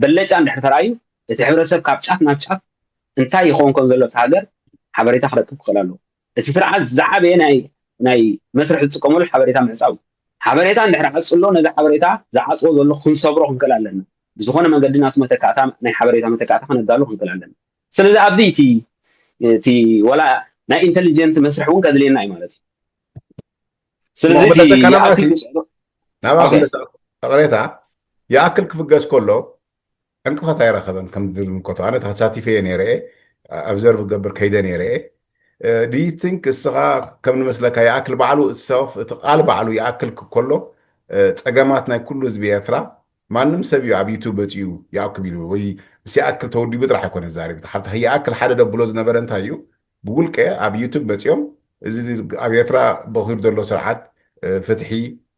በለጫ እንድሕር ተራእዩ፣ እቲ ሕብረተሰብ ካብ ጫፍ ናብ ጫፍ እንታይ ይኸውን ከም ዘሎ እቲ ሃገር ሓበሬታ ክረክብ ክኽእል ኣለዎ። እቲ ስርዓት ዝዓበየ ናይ ናይ መስርሕ ዝጥቀመሉ ሓበሬታ ምዕጻው እዩ። ሓበሬታ እንድሕር ዓጽሎ፣ ነዚ ሓበሬታ ዝዓጽዎ ዘሎ ክንሰብሮ ክንክእል ኣለና። ብዝኾነ መንገዲ ናቱ መተካእታ ናይ ሓበሬታ መተካእታ ከነዳሉ ክንክእል ኣለና። ስለዚ ኣብዚ እቲ እቲ ወላ ናይ ኢንተሊጀንት መስርሕ እውን ከድልየና እዩ ማለት እዩ። ስለዚ እቲ መበለጸ ካላ ይኣክል ማሲ፣ ክስዕሮ ናብኣ ኦኬ። ክመለስ ቅሬታ ይኣክል ክፍገስ ከሎ ዕንቅፋት ኣይረኸበን ከም ዝምልከቶ። ኣነ ተሳቲፈ እየ ነይረ እየ፣ ኣብዘርቭ ገብር ከይደ ነይረ እየ። Do you think እስኻ ከም ንመስለካ ይኣክል ባዕሉ እትሰፍ እቲ ቃል ባዕሉ ይኣክል ክከሎ ጸገማት ናይ ኩሉ ህዝቢ ኤርትራ ማንም ሰብ እዩ ኣብ ዩቱብ መፅኡ ይኣክብ ኢሉ ወይ ምስ ይኣክል ተወዲቡ ጥራሕ ኣይኮነ ዛሪብ ሓብታ ይኣክል ሓደ ደብሎ ዝነበረ እንታይ እዩ ብውልቀ ኣብ ዩቱብ መፅኦም እዚ ኣብ ኤርትራ በኺሩ ዘሎ ስርዓት ፍትሒ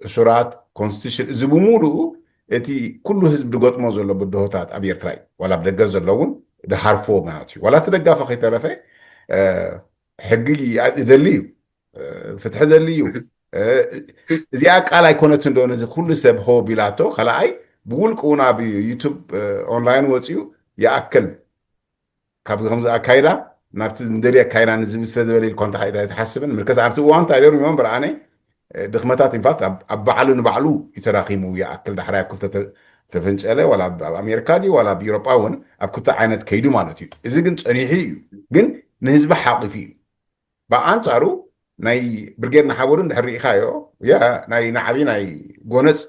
እሱራት ኮንስቲቱሽን እዚ ብምሉኡ እቲ ኩሉ ህዝብ ዝገጥሞ ዘሎ ብድሆታት ኣብ ኤርትራ እዩ ዋላ ኣብ ደገ ዘሎ እውን ድሃርፎ ማለት እዩ ዋላ እቲ ደጋፊ ከይተረፈ ሕጊ ይደሊ እዩ ፍትሒ ደሊ እዩ እዚኣ ቃል ኣይኮነትን ዶ ነዚ ኩሉ ሰብ ሆ ቢላቶ ካልኣይ ብውልቅ እውን ኣብ ዩቱብ ኦንላይን ወፂኡ ይኣክል ካብ ከምዚ ኣካይዳ ናብቲ ንደልዮ ኣካይዳ ንዝብል ስለ ዝበለ ኢልኳ እንታይ ኣይትሓስብን ምርከስ ኣብቲ እዋን እንታይ ሩ ሪመምበር ኣነ ድኽመታት ኢንፋክት ኣብ ባዕሉ ንባዕሉ እዩ ተዳኺሙ ይኣክል ዳሕራይ ኣብ ክልተ ተፈንጨለ ዋላ ኣብ ኣሜሪካ ድዩ ዋላ ኣብ ኤሮጳ እውን ኣብ ክልተ ዓይነት ከይዱ ማለት እዩ እዚ ግን ፀኒሑ እዩ ግን ንህዝቢ ሓቂፉ እዩ ብኣንፃሩ ናይ ብርጌድ ንሓመዱ እንድሕር ርኢኻዮ ያ ናይ ናዕቢ ናይ ጎነፅ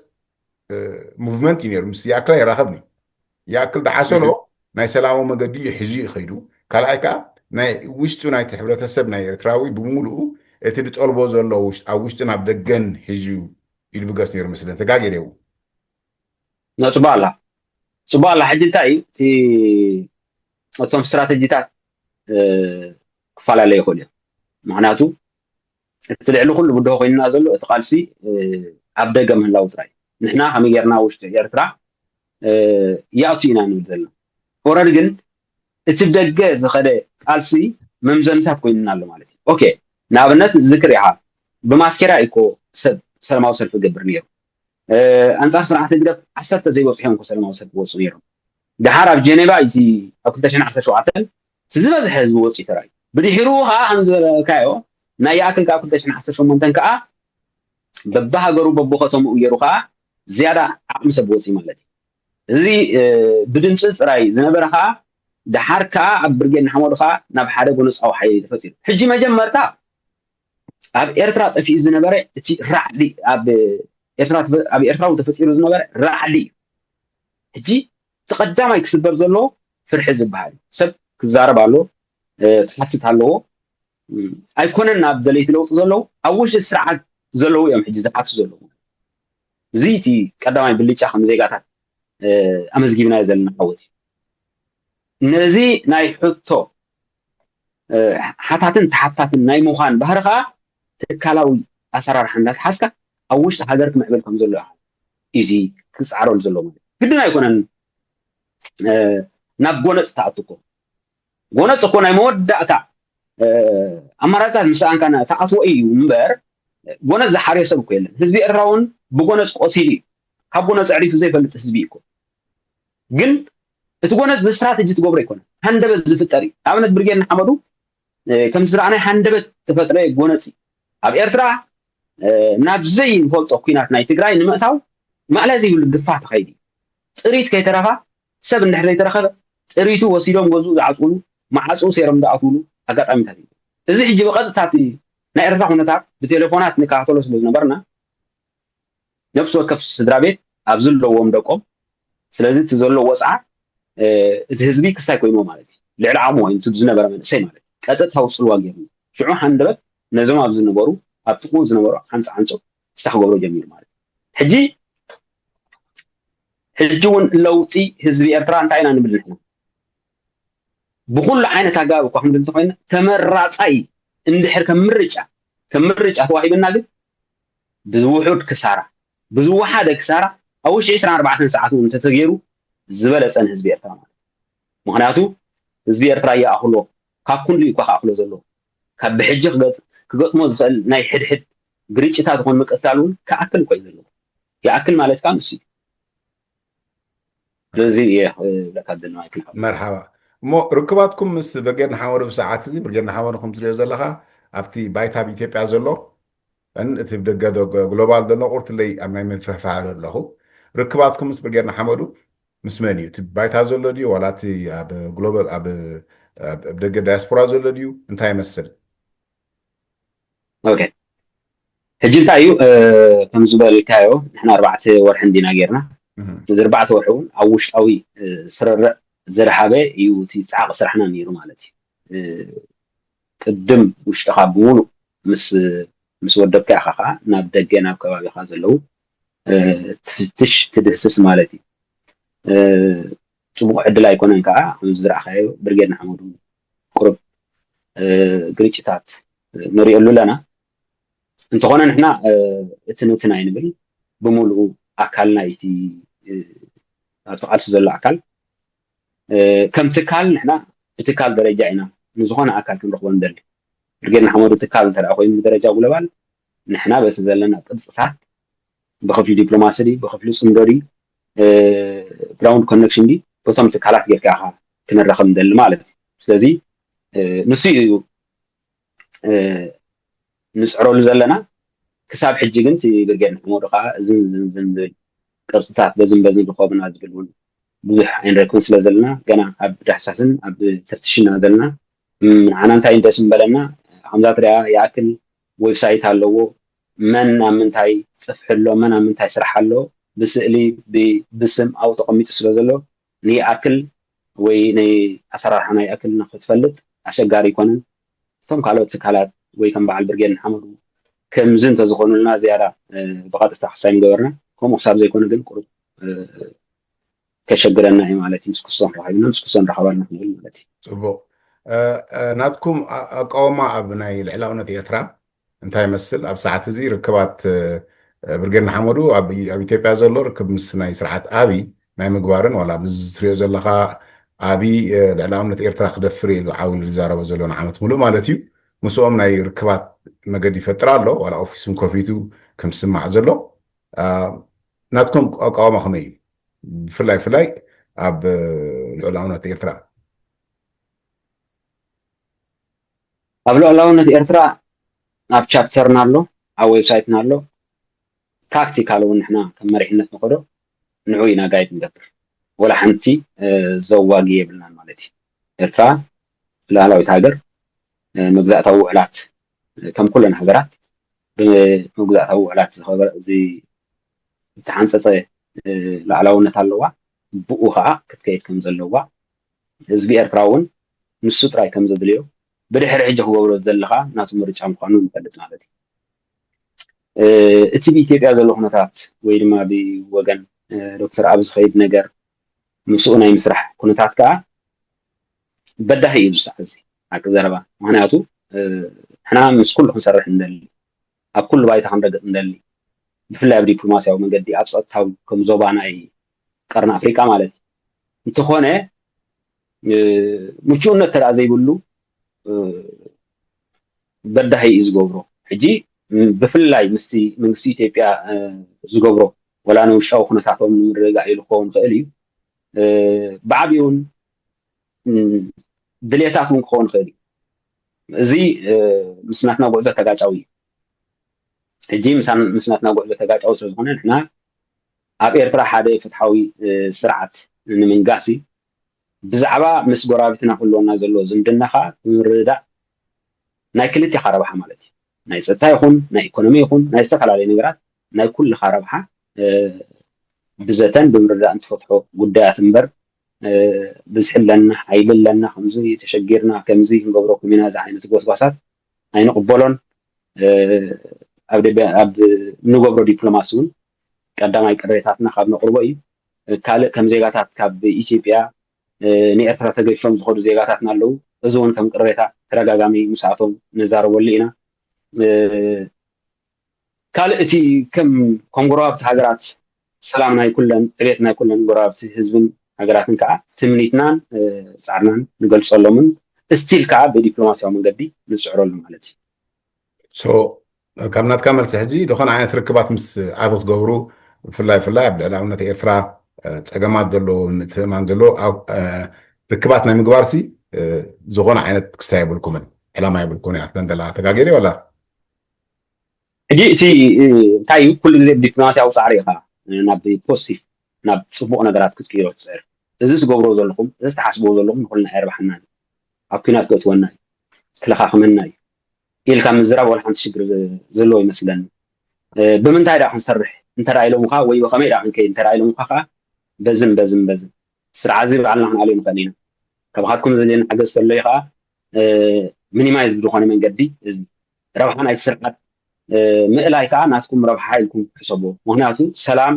ሙቭመንት እዩ ነይሩ ምስ ይኣክል ኣይራኸብኒ ይኣክል ድዓሰሎ ናይ ሰላማዊ መገዲ እዩ ሕዚ እዩ ከይዱ ካልኣይ ከዓ ናይ ውሽጡ ናይቲ ሕብረተሰብ ናይ ኤርትራዊ ብምሉኡ እቲ ዝጠልቦ ዘሎ ውሽጥ- ኣብ ውሽጥን ኣብ ደገን ሕዚ እዩ ኢሉ ብገስ ነይሩ መስለን ተጋጌ ደው ኖ ፅቡቅ ኣላ ፅቡቅ ኣላ ሕጂ እንታይ እዩ እቲ እቶም ስትራተጂታት ክፈላለዩ ይኽእሉ እዮም ምክንያቱ እቲ ልዕሊ ኩሉ ብድሆ ኮይንና ዘሎ እቲ ቃልሲ ኣብ ደገ ምህላው ጥራይ ንሕና ከመይ ጌርና ውሽጢ ኤርትራ ይኣቱ ኢና ንብል ዘለና ኦረድ ግን እቲ ደገ ዝኸደ ቃልሲ መምዘንታት ኮይንና ኣሎ ማለት እዩ ኦኬ ንኣብነት ዝክር ኢኻ ብማስኬራ እኮ ሰብ ሰላማዊ ሰልፊ ገብር ነይሩ ኣንጻር ስርዓት ህግደፍ ዓሰርተ ዘይበጽሑ እዮም ሰላማዊ ሰልፊ ወፁ ነይሮም ድሓር ኣብ ጀኔቫ እቲ ኣብ ክልተ ሽሕን ዓሰርተ ሸውዓተን እቲ ዝበዝሐ ህዝቢ ወፂ ተራእዩ ብድሕሩ ከዓ ከም ዝበለካዮ ናይ ይኣክል ካብ ክልተ ሽሕን ዓሰርተ ሸሞንተን ከዓ በብሃገሩ በብከተምኡ ገይሩ ከዓ ዝያዳ ዓቕሚ ሰብ ወፂ ማለት እዩ እዚ ብድምፂ ፅራይ ዝነበረ ከዓ ድሓር ከዓ ኣብ ብርጌድ ንሓመዱ ከዓ ናብ ሓደ ጎነፃዊ ሓይሊ ተፈጢሩ ሕጂ መጀመርታ ኣብ ኤርትራ ጠፊኡ ዝነበረ እቲ ራዕዲ ኣብ ኤርትራ ኣብ ኤርትራ እውን ተፈጢሩ ዝነበረ ራዕዲ እዩ ሕጂ እቲ ቀዳማይ ክስበር ዘለዎ ፍርሒ ዝበሃል እዩ ሰብ ክዛረብ ኣሎ ክሓትት ኣለዎ ኣይኮነን ናብ ደለይቲ ለውጢ ዘለዉ ኣብ ውሽጢ ስርዓት ዘለዉ እዮም ሕጂ ዝሓቱ ዘለዉ እዚ እቲ ቀዳማይ ብልጫ ከም ዜጋታት ኣመዝጊብናዮ ዘለና ዓወት እዩ ነዚ ናይ ሕቶ ሓታትን ተሓታትን ናይ ምዃን ባህሪ ከዓ ትካላዊ ኣሰራርሓ እንዳተሓዝካ ኣብ ውሽጢ ሃገር ክምዕብል ከም ዘሎ እዩ እዚ ክፃዕረሉ ዘሎ ማለት ግድን ኣይኮነን ናብ ጎነፅ ተኣትኮ ጎነፅ እኮ ናይ መወዳእታ ኣማራፅታት ምስ ሰኣንካ ተኣትዎ እዩ እምበር ጎነፅ ዝሓርዮ ሰብ እኮ የለን ህዝቢ ኤርትራ እውን ብጎነፅ ቆሲሉ እዩ ካብ ጎነፅ ዕሪፉ ዘይፈልጥ ህዝቢ እዩ እኮ ግን እቲ ጎነፅ ብስትራተጂ ትገብሮ ኣይኮነን ሃንደበት ዝፍጠር እዩ ኣብነት ብርጌድ ንሓመዱ ከም ዝረኣናይ ሃንደበት ተፈጥረ ጎነፂ ኣብ ኤርትራ ናብ ዘይንፈልጦ ኩናት ናይ ትግራይ ንምእታው ማእላ ዘይብሉ ግፋ ተኸይዱ እዩ ጥሪት ከይተረፋ ሰብ እንድሕር ዘይተረኸበ ጥሪቱ ወሲዶም ገዝኡ ዝዓፅሉ መዓፅኡ ሰይሮም ዝኣትውሉ ኣጋጣሚታት እዩ እዚ ሕጂ ብቐጥታ ናይ ኤርትራ ኩነታት ብቴሌፎናት ንከታተሎ ስለ ዝነበርና ነፍሲ ወከፍ ስድራ ቤት ኣብ ዝለዎም ደቆም ስለዚ እቲ ዘሎ ወፅዓ እቲ ህዝቢ ክስታይ ኮይንዎ ማለት እዩ ልዕሊ ዓቕሙ ኮይኑ ዝነበረ መንእሰይ ማለት እዩ ቀጥታዊ ፅልዋ ገይሩ ሽዑ ሃንደበት ነዞም ኣብ ዝነበሩ ኣብ ጥቕኡ ዝነበሩ ዓንፃ ዓንፆ ክሳ ክገብሮ ጀሚሩ ማለት እዩ ሕጂ ሕጂ እውን ለውጢ ህዝቢ ኤርትራ እንታይ ኢና ንብል ንሕና ብኩሉ ዓይነት ኣገባብ እኳ ክንብል እንተኮይና ተመራፃይ እንድሕር ከም ምርጫ ከም ምርጫ ተዋሂብና ግን ብዝውሑድ ክሳራ ብዝወሓደ ክሳራ ኣብ ውሽጢ ዕስራን ኣርባዕተን ሰዓት እውን እንተተገይሩ ዝበለፀ ንህዝቢ ኤርትራ ማለት እዩ። ምክንያቱ ህዝቢ ኤርትራ ይኣኽሎ፣ ካብ ኩሉ እዩ እኳ ክኣኽሎ ዘለዎ። ካብ ብሕጂ ክገጥ- ክገጥሞ ዝኽእል ናይ ሕድሕድ ግርጭታት ይኹን ምቅትታል እውን ክኣክል እኮ እዩ ዘለዎ። ይኣክል ማለት ከዓ ንሱ እዩ። ስለዚ እየ ክብለካ ዝደሊ ማለት እዩ። መርሓባ። እሞ ርክባትኩም ምስ ብርጌድ ንሓመዱ ብሰዓት እዚ፣ ብርጌድ ንሓመዱ ከም ትሪኦ ዘለኻ ኣብቲ ባይታ ኣብ ኢትዮጵያ ዘሎ ን እቲ ብደገ ዶ- ግሎባል ዘሎ ቁርትለይ ኣብ ናይ ምፍሕፋሕ ኣለኹ። ርክባትኩም ምስ ብርጌድ ንሓመዱ ምስ መን እዩ? እቲ ባይታ ዘሎ ድዩ ዋላ እቲ ኣብ ግሎባል ኣብ ኣብ ደገ ዳያስፖራ ዘሎ ድዩ? እንታይ ይመስል? ኦኬ፣ ሕጂ እንታይ እዩ? ከም ዝበልካዮ ንሕና ኣርባዕተ ወርሒ እንዲና ጌርና። እዚ ኣርባዕተ ወርሒ እውን ኣብ ውሽጣዊ ስርርዕ ዘድሃበ እዩ እቲ ፃዕቂ ስራሕና ነይሩ ማለት እዩ። ቅድም ውሽጥኻ ብምሉእ ምስ ምስ ወደብካ ኢኻ ከዓ ናብ ደገ ናብ ከባቢኻ ዘለዉ ትፍትሽ ትድህስስ ማለት እዩ። ፅቡቕ ዕድል ኣይኮነን ከዓ ከምዚ ዝረእኻዮ ብርጌድ ንሓመዱ ቁሩብ ግርጭታት ንሪእሉ ኣለና። እንተኾነ ንሕና እቲ ነቲ ናይ ንብል ብምሉኡ ኣካል ናይቲ ኣብቲ ቃልሲ ዘሎ ኣካል ከም ትካል ንሕና ብትካል ደረጃ ኢና ንዝኾነ ኣካል ክንረኽቦ ንደሊ። ብርጌድ ንሓመዱ ትካል እንተ ኮይኑ ብደረጃ ግሎባል ንሕና በቲ ዘለና ቅርፅታት ብክፍሊ ዲፕሎማሲ ድዩ ብክፍሊ ፅምዶ ድዩ ግራውንድ ኮነክሽን ድዩ በቶም ትካላት ጌርካ ኢኻ ክንረኸብ ንደሊ ማለት እዩ። ስለዚ ንሱ እዩ ንፅዕረሉ ዘለና። ክሳብ ሕጂ ግን እቲ ብርጌድ ንሓመዱ ከዓ እዝን ዝን ዝን ዝብል ቅርፅታት በዝን በዝን ዝኸቡና ዝብል እውን ብዙሕ ኣይንረክብን ስለ ዘለና ገና ኣብ ዳህሳስን ኣብ ተፍትሽና ዘለና። ንዓና እንታይ ደስ ምበለና፣ ከምዛ ትሪኣ ይኣክል ዌብሳይት ኣለዎ። መን ኣብ ምንታይ ፅፍሒ ኣሎ፣ መን ኣብ ምንታይ ስራሕ ኣሎ ብስእሊ ብስም ኣብኡ ተቐሚጡ ስለ ዘሎ ንይኣክል ወይ ናይ ኣሰራርሓና ይኣክል ንክትፈልጥ ኣሸጋሪ ኣይኮነን። እቶም ካልኦት ትካላት ወይ ከም በዓል ብርጌድ ንሓመዱ ከምዚ እንተዝኾኑልና ዝያዳ ብቐጥታ ክሳይ ምገበርና። ከምኡ ክሳብ ዘይኮነ ግን ቁሩብ ከሸግረና እዩ ማለት እዩ። ምስ ክሶን ረኺብና ምስ ክሶን ረኸባልና ክንብል ማለት እዩ። ፅቡቕ። ናትኩም ኣቃውማ ኣብ ናይ ልዕላውነት ኤርትራ እንታይ ይመስል? ኣብ ሰዓት እዚ ርክባት ብርጌድ ንሓመዱ ኣብ ኢትዮጵያ ዘሎ ርክብ ምስ ናይ ስርዓት ኣብይ ናይ ምግባርን ዋላ ብዚ ትሪኦ ዘለኻ ኣብይ ልዕላውነት ኤርትራ ክደፍር ኢሉ ዓው ኢሉ ዝዛረቦ ዘሎ ንዓመት ሙሉእ ማለት እዩ። ምስኦም ናይ ርክባት መገዲ ይፈጥር ኣሎ ዋላ ኦፊስን ከፊቱ ከም ዝስማዕ ዘሎ ናትኩም ኣቃውማ ከመይ እዩ? ብፍላይ ፍላይ ኣብ ልዑላውነት ኤርትራ ኣብ ልዑላውነት ኤርትራ ኣብ ቻፕተርና ኣሎ፣ ኣብ ዌብሳይትና ኣሎ። ታክቲካል እውን ንሕና ከም መሪሕነት ንኸዶ ንዑ ኢና ጋይድ ንገብር። ወላ ሓንቲ ዘዋጊ የብልናን ማለት እዩ። ኤርትራ ልኣላዊት ሃገር መግዛእታዊ ውዕላት ከም ኩለን ሃገራት ብመግዛእታዊ ውዕላት ዝተሓንፀፀ ላዕላውነት ኣለዋ። ብኡ ከዓ ክትከይድ ከም ዘለዋ ህዝቢ ኤርትራ እውን ንሱ ጥራይ ከም ዘድልዮ ብድሕሪ ሕጂ ክገብሮ ዝደሊ ከዓ ናቱ ምርጫ ምኳኑ ንፈልጥ ማለት እዩ። እቲ ብኢትዮጵያ ዘሎ ኩነታት ወይ ድማ ብወገን ዶክተር ኣብ ዝኸይድ ነገር ምስኡ ናይ ምስራሕ ኩነታት ከዓ በዳሂ እዩ ዝሳዕ እዚ ሓቂ ዘረባ። ምክንያቱ ንሕና ምስ ኩሉ ክንሰርሕ እንደሊ፣ ኣብ ኩሉ ባይታ ክንረግጥ እንደሊ፣ ብፍላይ ኣብ ዲፕሎማሲያዊ መገዲ ኣብ ፀጥታዊ ከም ዞባ ናይ ቀርኒ ኣፍሪቃ ማለት እዩ። እንተኾነ ምቹእነት ተደኣ ዘይብሉ በዳሂ እዩ ዝገብሮ። ሕጂ ብፍላይ ምስቲ መንግስቲ ኢትዮጵያ ዝገብሮ ወላ ንውሽጣዊ ኩነታቶም ንምርግጋእ ኢሉ ክኸውን ይኽእል እዩ። ብዓብኡ እውን ድሌታት እውን ክኸውን ይኽእል እዩ። እዚ ምስ ናትና ጉዕዞ ተጋጫዊ እዩ። ሕጂ ምስ ናትና ጉዕዞ ተጋጫዊ ስለዝኾነ ንሕና ኣብ ኤርትራ ሓደ ፍትሓዊ ስርዓት ንምንጋስ እዩ። ብዛዕባ ምስ ጎረባብትና ክህልወና ዘለዎ ዝምድና ከዓ ብምርዳእ ናይ ክልቲኻ ረብሓ ማለት እዩ። ናይ ፀጥታ ይኹን ናይ ኢኮኖሚ ይኹን ናይ ዝተፈላለዩ ነገራት ናይ ኩልኻ ረብሓ ብዘተን ብምርዳእ እንትፈትሖ ጉዳያት እምበር ብዝሒ ኣለና ሓይሊ ኣለና ከምዚ ተሸጊርና ከምዚ ክንገብረኩም ኢና እዚ ዓይነት ጎስጓሳት ኣይንቕበሎን። ኣብ እንገብሮ ዲፕሎማሲ እውን ቀዳማይ ቅሬታትና ካብ ነቕርቦ እዩ። ካልእ ከም ዜጋታት ካብ ኢትዮጵያ ንኤርትራ ተገዲፎም ዝኸዱ ዜጋታትና ኣለዉ። እዚ እውን ከም ቅሬታ ተደጋጋሚ ምስኣቶም ንዛረበሉ ኢና። ካልእ እቲ ከም ከም ጎረባብቲ ሃገራት ሰላም ናይ ኩለን ዕቤት ናይ ኩለን ጎረባብቲ ህዝብን ሃገራትን ከዓ ትምኒትናን ፃዕርናን ንገልፀሎምን ስቲል ከዓ ብዲፕሎማሲያዊ መንገዲ ንፅዕረሉ ማለት እዩ። ካብ ናትካ መልሲ ሕጂ ዝኾነ ዓይነት ርክባት ምስ ኣቢ ክትገብሩ ብፍላይ ብፍላይ ኣብ ልዕላውነት ኤርትራ ፀገማት ዘለዎ ምትእማን ዘለዎ ርክባት ናይ ምግባርሲ ዝኾነ ዓይነት ክስታይ የብልኩምን ዕላማ የብልኩምን እያ ትለን ዘላ ተጋገሪ ወላ ሕጂ እቲ እንታይ እዩ ኩሉ ግዜ ብዲፕሎማሲያዊ ፃዕሪ ኢኻ ናብ ፖዚቲቭ ናብ ፅቡቅ ነገራት ክትቅይሮ ትፅዕር። እዚ ትገብሮ ዘለኹም እዚ ትሓስብዎ ዘለኹም ንኩልና ኣይረብሓና እዩ ኣብ ኩናት ከእትወና እዩ ክለኻኽመና እዩ ኢልካ ምዝራብ ወላ ሓንቲ ሽግር ዘለዎ ይመስለኒ። ብምንታይ ዳ ክንሰርሕ እንተዳ ኢሎምካ ወይ ብኸመይ ዳ ክንከይድ እንተዳ ኢሎምካ ከዓ በዝን በዝን በዝን ስርዓት እዚ ባዕልና ክንኣልዮ ንኽእል ኢና። ካብኻትኩም ዘድልየና ሓገዝ ተሎ ከዓ ሚኒማይዝ ብዝኾነ መንገዲ እዚ ረብሓ ናይቲ ስርዓት ምእላይ ከዓ ናትኩም ረብሓ ኢልኩም ሕሰብዎ። ምክንያቱ ሰላም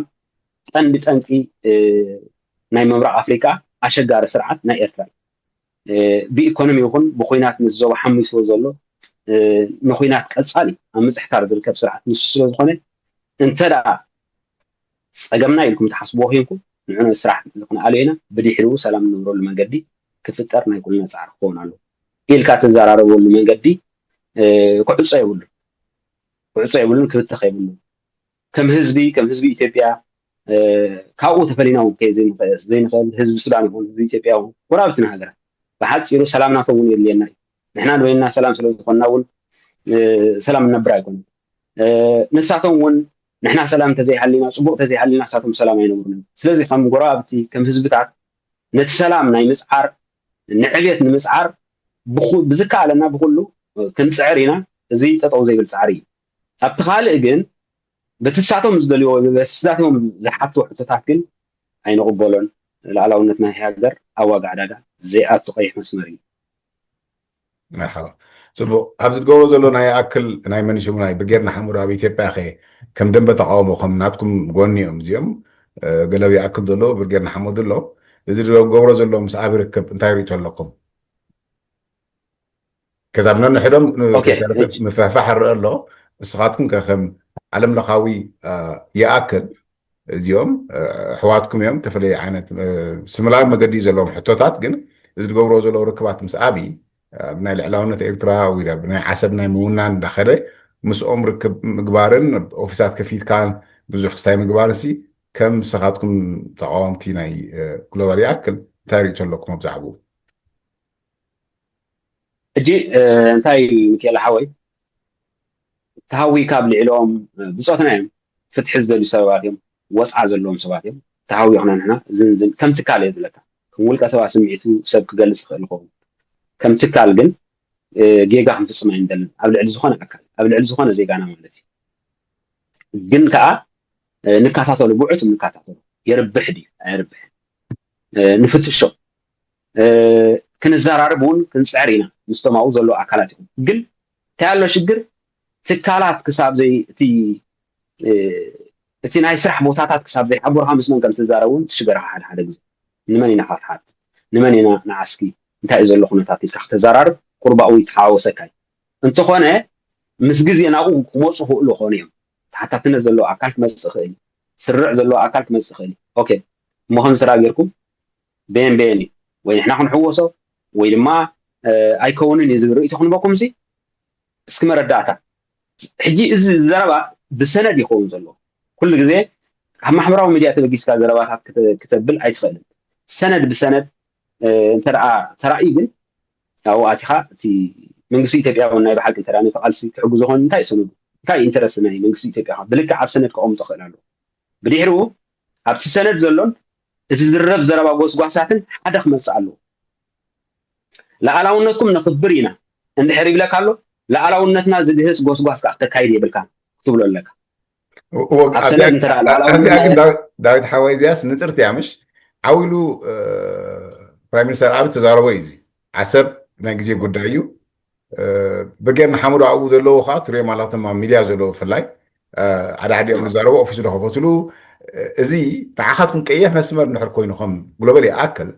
ቀንዲ ጠንቂ ናይ ምብራቅ ኣፍሪቃ ኣሸጋሪ ስርዓት ናይ ኤርትራ እዩ። ብኢኮኖሚ ይኹን ብኩናት ምስ ዞባ ሓሚስዎ ዘሎ ንኩናት ቀፃሊ ኣብ ምፅሕታር ዝርከብ ስርዓት ንሱ ስለዝኾነ እንተ ደኣ ፀገምና ኢልኩም ትሓስብዎ ኮንኩም ንዕነ ስራሕ ክንኣልዮ ኢና። ብድሕሪኡ ሰላም እንነብረሉ መንገዲ ክፍጠር ናይ ኩልና ፃዕሪ ክኸውን ኣለዎ ኢልካ ትዘራረበሉ መንገዲ ክዕፆ የብሉን። ክዕፆ የብሉን፣ ክብተኽ የብሉን። ከም ህዝቢ ከም ህዝቢ ኢትዮጵያ ካብኡ ተፈሊና እውን ከይ ዘይንኽእል ህዝቢ ሱዳን ይኹን ህዝቢ ኢትዮጵያ እውን ጎረባብትና ሃገራት ብሓፂሩ ሰላም ናቶም እውን የድልየና እዩ። ንሕና ንበይንና ሰላም ስለዝኾንና እውን ሰላም እነብር ኣይኮነን። ንሳቶም እውን ንሕና ሰላም እንተዘይሃሊና ፅቡቅ እንተዘይሃሊና ንሳቶም ሰላም ኣይነብሩን እዮም። ስለዚ ከም ጎረባብቲ ከም ህዝብታት ነቲ ሰላም ናይ ምፅዓር ንዕቤት ንምፅዓር ብዝከኣለና ብኩሉ ክንፅዕር ኢና። እዚ ጠጠው ዘይብል ፃዕሪ እዩ። ኣብቲ ካልእ ግን በቲ ንሳቶም ዝደልይዎ ወይ በቲ ንሳቶም ዝሓትዎ ሕቶታት ግን ኣይንቕበሎን። ልኣላውነት ናይ ሃገር ኣብ ዋጋ ዕዳጋ ዘይኣቱ ቀይሕ መስመር እዩ። መርሓባ። ፅቡቅ ኣብዚ ትገብሮ ዘሎ ናይ ኣክል ናይ መን ሽሙ ናይ ብርጌድ ንሓመዱ ኣብ ኢትዮጵያ ከ ከም ደንበ ተቃውሞ ከም ናትኩም ጎኒ እዮም እዚኦም ገለ ይኣክል ዘሎ ብርጌድ ንሓመዱ ኣሎ። እዚ ዝገብሮ ዘሎ ምስ ኣቢ ርክብ እንታይ ርእይቶ ኣለኩም? ከዛ ብነንሕዶም ምፍሕፋሕ ይረአ ኣሎ። ንስኻትኩም ከ ከም ዓለም ለኻዊ ይኣክል እዚኦም ኣሕዋትኩም እዮም፣ ተፈለየ ዓይነት ስምላዊ መገዲ እዩ ዘለዎም ሕቶታት። ግን እዚ ዝገብርዎ ዘለዉ ርክባት ምስ ኣብይ ኣብ ናይ ልዕላውነት ኤርትራ ወይ ብናይ ዓሰብ ናይ ምውናን እንዳኸደ ምስኦም ርክብ ምግባርን ኦፊሳት ከፊትካን ብዙሕ ክስታይ ምግባርን ሲ ከም ንስኻትኩም ተቃወምቲ ናይ ግሎባል ይኣክል እንታይ ርእይቶ ኣለኩም ኣብ ዛዕባኡ? ሕጂ እንታይ እዩ ሚካኤል ሓወይ፣ ተሃዊካ ኣብ ልዕሊኦም ብፆትና እዮም ፍትሒ ዝደልዩ ሰባት እዮም፣ ወፅዓ ዘለዎም ሰባት እዮም። ተሃዊኽና ንሕና ዝንዝን ከም ትካል እየ ዝብለካ፣ ከም ውልቀ ሰባት ስምዒቱ ሰብ ክገልፅ ይኽእል ይኸውን፣ ከም ትካል ግን ጌጋ ክንፍፅም ኣይንደልን። ኣብ ልዕሊ ዝኾነ ኣካል ኣብ ልዕሊ ዝኾነ ዜጋና ማለት እዩ። ግን ከዓ ንከታተሉ ብዕቱብ ንከታተሉ የርብሕ ድዩ ኣየርብሕን ንፍትሾ። ክንዘራረብ እውን ክንፅዕር ኢና ምስቶም ኣብኡ ዘለዉ ኣካላት ይኹን። ግን እንታይ ኣሎ ሽግር ትካላት ክሳብ ዘይ እቲ እቲ ናይ ስራሕ ቦታታት ክሳብ ዘይሓበሩካ ምስ መን ከም ትዛረብ እውን ትሽገረካ ሓደ ሓደ ግዜ ንመን ኢና ክትሓት ንመን ኢና ንዓስኪ እንታይ እዩ ዘሎ ኩነታት ኢልካ ክተዘራርብ ቁርባኡ ይተሓዋወሰካ እዩ። እንተኾነ ምስ ግዜ ናብኡ ክመፁ ክእሉ ኾኑ እዮም። ተሓታትነት ዘለዎ ኣካል ክመፅእ ክእል እዩ። ስርርዕ ዘለዎ ኣካል ክመፅእ ክእል እዩ። ኦኬ እሞ ከም ስራ ጌርኩም በየን በየን እዩ ወይ ንሕና ክንሕወሶ ወይ ድማ ኣይከውንን እዩ ዝብል ርእይቶ ክንበኩም ሲ እስኪ መረዳእታ። ሕጂ እዚ ዘረባ ብሰነድ ይኸውን ዘሎ። ኩሉ ግዜ ካብ ማሕበራዊ ሚድያ ተበጊስካ ዘረባታት ክተ- ክተብል ኣይትኽእልን። ሰነድ ብሰነድ እንተ ደኣ ተራእዩ ግን ኣብኡ ኣቲኻ እቲ መንግስቲ ኢትዮጵያ እውን ናይ ብሓቂ እንተ ነቲ ቃልሲ ክሕግዞ ኮይኑ እንታይ እዩ ሰነዱ እንታይ እዩ ኢንተረስት ናይ መንግስቲ ኢትዮጵያ ብልክዕ ኣብ ሰነድ ከቐምጦ ክእል ኣለዎ። ብድሕሪኡ ኣብቲ ሰነድ ዘሎን እቲ ዝርረብ ዘረባ ጎስጓሳትን ሓደ ክመፅእ ኣለዎ። ለኣላውነትኩም ነኽብር ኢና እንድሕር ይብለካ ኣሎ ለኣላውነትና ዝግህስ ጎስጓስ ከዓ ክተካይድ የብልካ ክትብሎ ኣለካ። ዳዊት ሓወይ እዚያስ ንፅርቲ እያ ምሽ ዓው ኢሉ ፕራይም ሚኒስተር ኣብ ተዛረቦ እዩ እዚ ዓሰብ ናይ ግዜ ጉዳይ እዩ። ብርጌድ ንሓመዱ ኣብኡ ዘለዉ ከዓ ትሪኦም ኣላቶም ኣብ ሚድያ ዘለዉ ብፍላይ ሓደ ሓዲኦም ዝዛረቡ ኦፊስ ዝኸፈትሉ እዚ ንዓኻትኩም ቀይሕ መስመር እንድሕር ኮይኑ ከም ግሎበል ይኣክል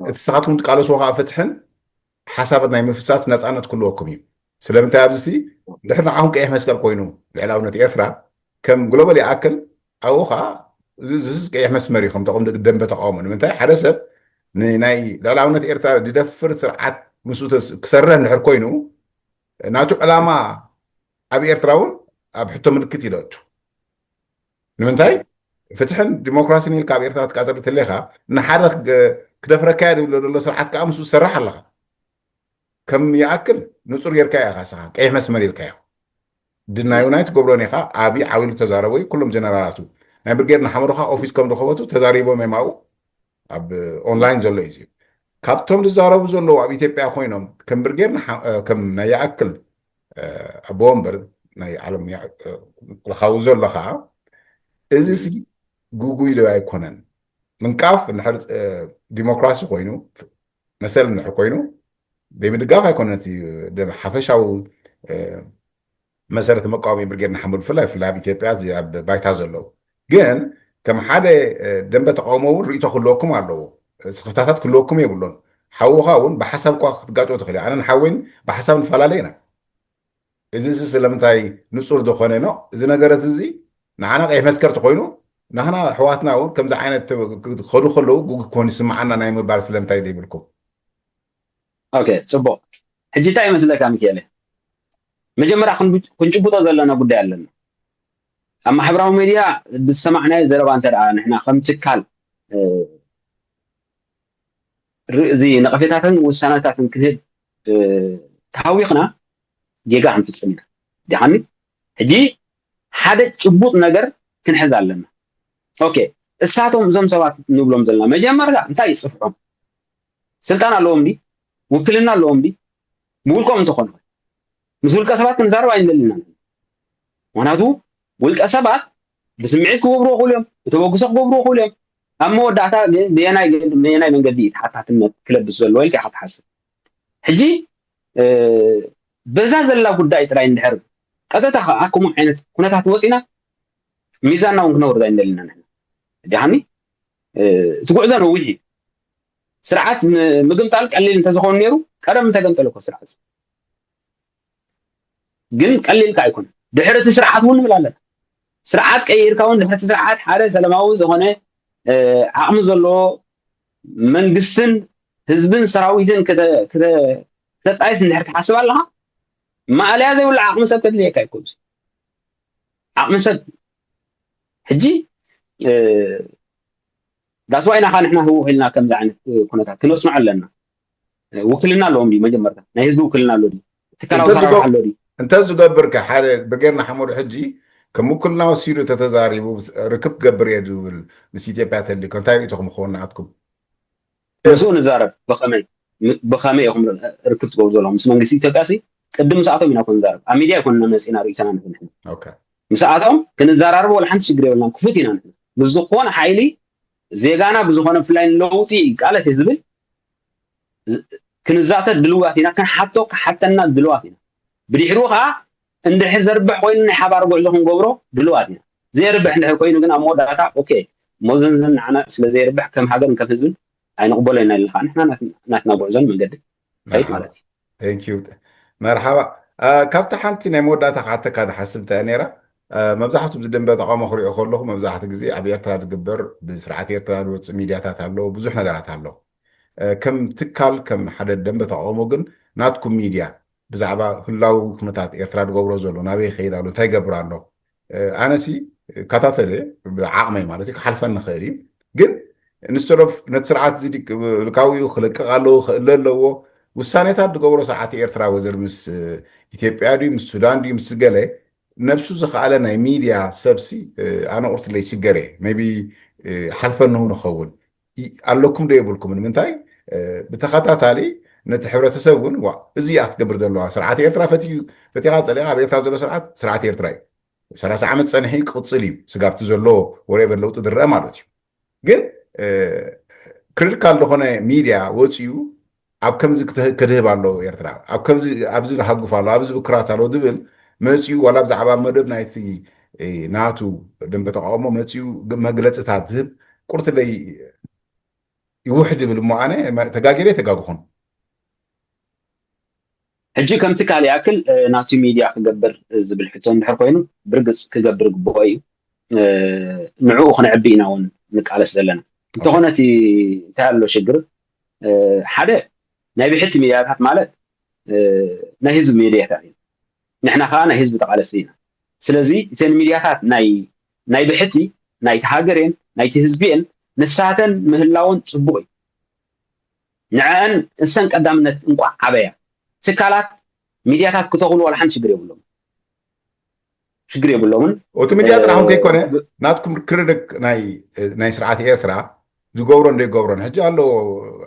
እቲ ንስኻትኩም ትቃለስዎ ከዓ ፍትሕን ሓሳባት ናይ ምፍሳስ ነፃነት ክህልወኩም እዩ። ስለምንታይ ኣብዚ ድሕሪ ንዓኹም ቀይሕ መስቀል ኮይኑ ልዕላውነት ኤርትራ ከም ግሎበል ይኣክል ኣብኡ ከዓ እዚ ቀይሕ መስመር እዩ። ከምተቕም ደንበ ተቃውሞ ንምንታይ ሓደ ሰብ ናይ ልዕላውነት ኤርትራ ዝደፍር ስርዓት ምስ ክሰርሕ እንድሕር ኮይኑ ናቱ ዕላማ ኣብ ኤርትራ እውን ኣብ ሕቶ ምልክት ይለቱ። ንምንታይ ፍትሕን ዲሞክራሲን ኢልካ ኣብ ኤርትራ ትቃጸል ተለኻ ንሓደ ክደፍረካያ ዝብሎ ዘሎ ስርዓት ከዓ ምስ ዝሰርሕ ኣለኻ። ከም ይኣክል ንጹር ጌርካ ኢኻ ስኻ ቀይሕ መስመር ኢልካዮ። ድናዩ ናይ ትገብሮን ኢኻ። ኣብይ ዓው ኢሉ ተዛረቦ እዩ። ኩሎም ጀነራላቱ ናይ ብርጌድ ንሓመዱ ኸዓ ኦፊስ ከም ዝኸፈቱ ተዛሪቦም እዮም ኣብኡ። ኣብ ኦንላይን ዘሎ እዩ። ካብቶም ዝዛረቡ ዘለዉ ኣብ ኢትዮጵያ ኮይኖም ከም ብርጌድ ከም ናይ ይኣክል ኣቦ ወንበር ናይ ዓለም ምልኻዊ ዘሎ ኸዓ እዚ ሲ ጉጉይ ዶ ኣይኮነን? ምንቃፍ እንድሕር ዲሞክራሲ ኮይኑ መሰል እንድሕር ኮይኑ ዘይምድጋፍ ኣይኮነን። እቲ ሓፈሻዊ መሰረት መቃወሚ ብርጌድ ንሓመዱ ብፍላይ ብፍላይ ኣብ ኢትዮጵያ ኣብ ባይታ ዘለዉ ግን ከም ሓደ ደንበ ተቃውሞ እውን ርእይቶ ክህልወኩም ኣለዎ። ስኽፍታታት ክህልወኩም የብሎን። ሓውኻ እውን ብሓሳብ እኳ ክትጋጨው ትኽእል። ኣነን ሓወይን ብሓሳብ ንፈላለ ኢና። እዚ ስለምንታይ ንጹር ዝኾነ ነው? እዚ ነገረት እዚ ንዓና ቀይሕ መስከርቲ ኮይኑ ናህና ኣሕዋትና እውን ከምዚ ዓይነት ከዱ ከለዉ ጉግ ክኾን ይስምዓና ናይ ምባል ስለምንታይ ዘይብልኩም? ኦኬ፣ ጽቡቕ። ሕጂ እንታይ ይመስለካ ሚካኤለ? መጀመርያ ክንጭብጦ ዘለና ጉዳይ ኣለና። ኣብ ማሕበራዊ ሚድያ ዝሰማዕናዮ ዘረባ እንተ ደኣ ንሕና ከም ትካል እዚ ነቐፌታትን ውሳነታትን ክንህብ ተሃዊኽና ጌጋ ክንፍጽም ኢና። ዲሓኒ ሕጂ ሓደ ጭቡጥ ነገር ክንሕዝ ኣለና። ኦኬ፣ እሳቶም እዞም ሰባት ንብሎም ዘለና መጀመርታ እንታይ ይጽፍዖም? ስልጣን ኣለዎም ዲ? ውክልና ኣለዎም ዲ? ብውልቆም እንተኾነ ምስ ውልቀ ሰባት ክንዛረብ ኣይንደልን ኢና። ምክንያቱ ውልቀ ሰባት ብስምዒት ክገብርዎ ይኽእሉ እዮም፣ ብተበግሶ ክገብርዎ ይኽእሉ እዮም። ኣብ መወዳእታ ግን ብየናይ መንገዲ እዩ ተሓታትነት ክለብስ ዘለዎ ኢልካ ኢኻ ትሓስብ። ሕጂ በዛ ዘላ ጉዳይ ጥራይ እንድሕር ቀጥታ ከዓ ከምኡ ዓይነት ኩነታት ወፂና ሚዛንና እውን ክነውርድ ኣይንደልን ኢና ንሕና። ዲሓኒ እቲ ጉዕዞ ነዊሕ እዩ። ስርዓት ምግምጣል ቀሊል እንተዝኸውን ነይሩ ቀደም ምተገምጠለ እኮ ስርዓት። ግን ቀሊል ከኣ ኣይኮነን። ድሕሪ እቲ ስርዓት እውን ንብል ኣለና። ስርዓት ቀይርካ እውን ድሕሪ እቲ ስርዓት ሓደ ሰላማዊ ዝኾነ ዓቕሚ ዘለዎ መንግስትን ህዝብን ሰራዊትን ክተጣይስ እንድሕር ትሓስብ ኣለኻ ማእለያ ዘይብሉ ዓቕሚ ሰብ ከድልየካ ይኮንስ ዓቕሚ ሰብ ሕጂ ዳስዋይ ናኻ ንሕና ህውኽ ኢልና ከምዚ ዓይነት ኩነታት ክነስምዖ ኣለና። ውክልና ኣለዎም ድዩ? መጀመርታ ናይ ህዝቢ ውክልና ኣሎ ድዩ? ትካላዊ ሰራዊት ኣሎ ድዩ? እንተ ዝገብር ከ ሓደ ብርጌድ ንሓመዱ ሕጂ ከም ውክልና ወሲዱ ተተዛሪቡ ርክብ ክገብር እየ ዝብል ምስ ኢትዮጵያ ተልዩ እንታይ ርእይቶኹም ክኸውን ንኣትኩም? ምስኡ ንዛረብ። ብኸመይ ብኸመይ ኢኹም ርክብ ትገብሩ ዘለኹም ምስ መንግስቲ ኢትዮጵያ? ሲ ቅድም ምስኣቶም ኢና ኮን ንዛረብ ኣብ ሚድያ ይኮንና መፂና ርእይቶና ንህብ ንሕና ምስኣቶም ክንዘራርብ ወላ ሓንቲ ሽግር የብልናን። ክፉት ኢና ንሕና ምስ ዝኾነ ሓይሊ ዜጋና ብዝኾነ ብፍላይ ንለውጢ ይቃለስ እየ ዝብል ክንዛተ ድልዋት ኢና፣ ክንሓቶ ክሓተና ድልዋት ኢና። ብድሕሩ ከዓ እንድሕር ዘርብሕ ኮይኑ ናይ ሓባር ጉዕዞ ክንገብሮ ድልዋት ኢና። ዘየርብሕ እንድሕር ኮይኑ ግን ኣብ መወዳእታ ኦኬ ሞዘንዘን ንዓና ስለ ዘየርብሕ ከም ሃገርን ከም ህዝብን ኣይንቕበሎ ኢና ኢልና ከዓ ንሕና ናትና ጉዕዞን መንገድን ከይድ ማለት እዩ። መርሓባ። ካብቲ ሓንቲ ናይ መወዳእታ ክሓተካ ዝሓስብ እንታይ ነይራ፣ መብዛሕትኡ ብዚ ደንበ ተቃውሞ ክሪኦ ከለኹ መብዛሕትኡ ግዜ ኣብ ኤርትራ ዝግበር ብስርዓት ኤርትራ ዝወፅእ ሚድያታት ኣለዉ፣ ብዙሕ ነገራት ኣለዉ። ከም ትካል ከም ሓደ ደንበ ተቃውሞ ግን ናትኩም ሚድያ ብዛዕባ ህላዊ ኩነታት ኤርትራ ዝገብሮ ዘሎ ናበይ ይኸይድ ኣሎ እንታይ ይገብር ኣሎ ኣነሲ እከታተል እየ ብዓቕመይ ማለት እዩ ክሓልፈኒ ይኽእል እዩ ግን instead of ነቲ ስርዓት እዚ ልካዊኡ ክለቅቕ ኣለዎ ክእለ ኣለዎ ውሳኔታት ዝገብሮ ስርዓት ኤርትራ ወዘር ምስ ኢትዮጵያ ድዩ ምስ ሱዳን ድዩ ምስ ገለ ነብሱ ዝኸኣለ ናይ ሚድያ ሰብሲ ኣነ ቁርትለይ ይስገር እየ maybe ሓልፈንሁ ንኸውን ኣለኩም ዶ የብልኩም ንምንታይ ብተኸታታሊ ነቲ ሕብረተሰብ እውን ዋ እዚ እያ ክትገብር ዘለዋ ስርዓት ኤርትራ ፈትዩ ፈቲኻ ፀሊኻ ኣብ ኤርትራ ዘሎ ስርዓት ስርዓት ኤርትራ እዩ ሰላሳ ዓመት ፀንሒ ክቕፅል እዩ ስጋብቲ ዘሎ ወሬ ለውጢ ዝረአ ማለት እዩ ግን ክሪቲካል ዝኾነ ሚድያ ወፂኡ ኣብ ከምዚ ክድህብ ኣለዎ ኤርትራ ኣብ ከምዚ ኣብዚ ሃጉፍ ኣሎ ኣብዚ ብክራት ኣለዎ ዝብል መፂኡ ዋላ ብዛዕባ መደብ ናይቲ ናቱ ደንበ ተቃውሞ መፂኡ መግለፅታት ዝህብ ቁርትለይ ይውሕድ ይብል እሞ ኣነ ተጋጊረ ተጋግኹን ሕጂ ከምቲ ካልእ ያክል ናቱ ሚድያ ክገብር ዝብል ሕቶ እንድሕር ኮይኑ ብርግፅ ክገብር ግብኦ እዩ ንዕኡ ክነዕቢ ኢና እውን ንቃለስ ዘለና። እንተኾነ እቲ እንታይ ኣሎ ሽግር፣ ሓደ ናይ ብሕቲ ሚድያታት ማለት ናይ ህዝቢ ሚድያታት እዩ። ንሕና ከዓ ናይ ህዝቢ ተቃለስቲ ኢና። ስለዚ እተን ሚድያታት ናይ ናይ ብሕቲ ናይቲ ሃገርየን ናይቲ ህዝቢየን ንሳተን ምህላወን ፅቡቅ እዩ። ንዐአን እሰን ቀዳምነት እንቋዕ ዓበያ። ትካላት ሚድያታት ክተኽሉ ዋላ ሓንቲ ሽግር የብሎም ሽግር የብሎምን። እቲ ሚድያ ጥራሕ ከይኮነ ናትኩም ክርድክ ናይ ናይ ስርዓት ኤርትራ ዝገብሮን ዘይገብሮን ሕጂ ኣሎ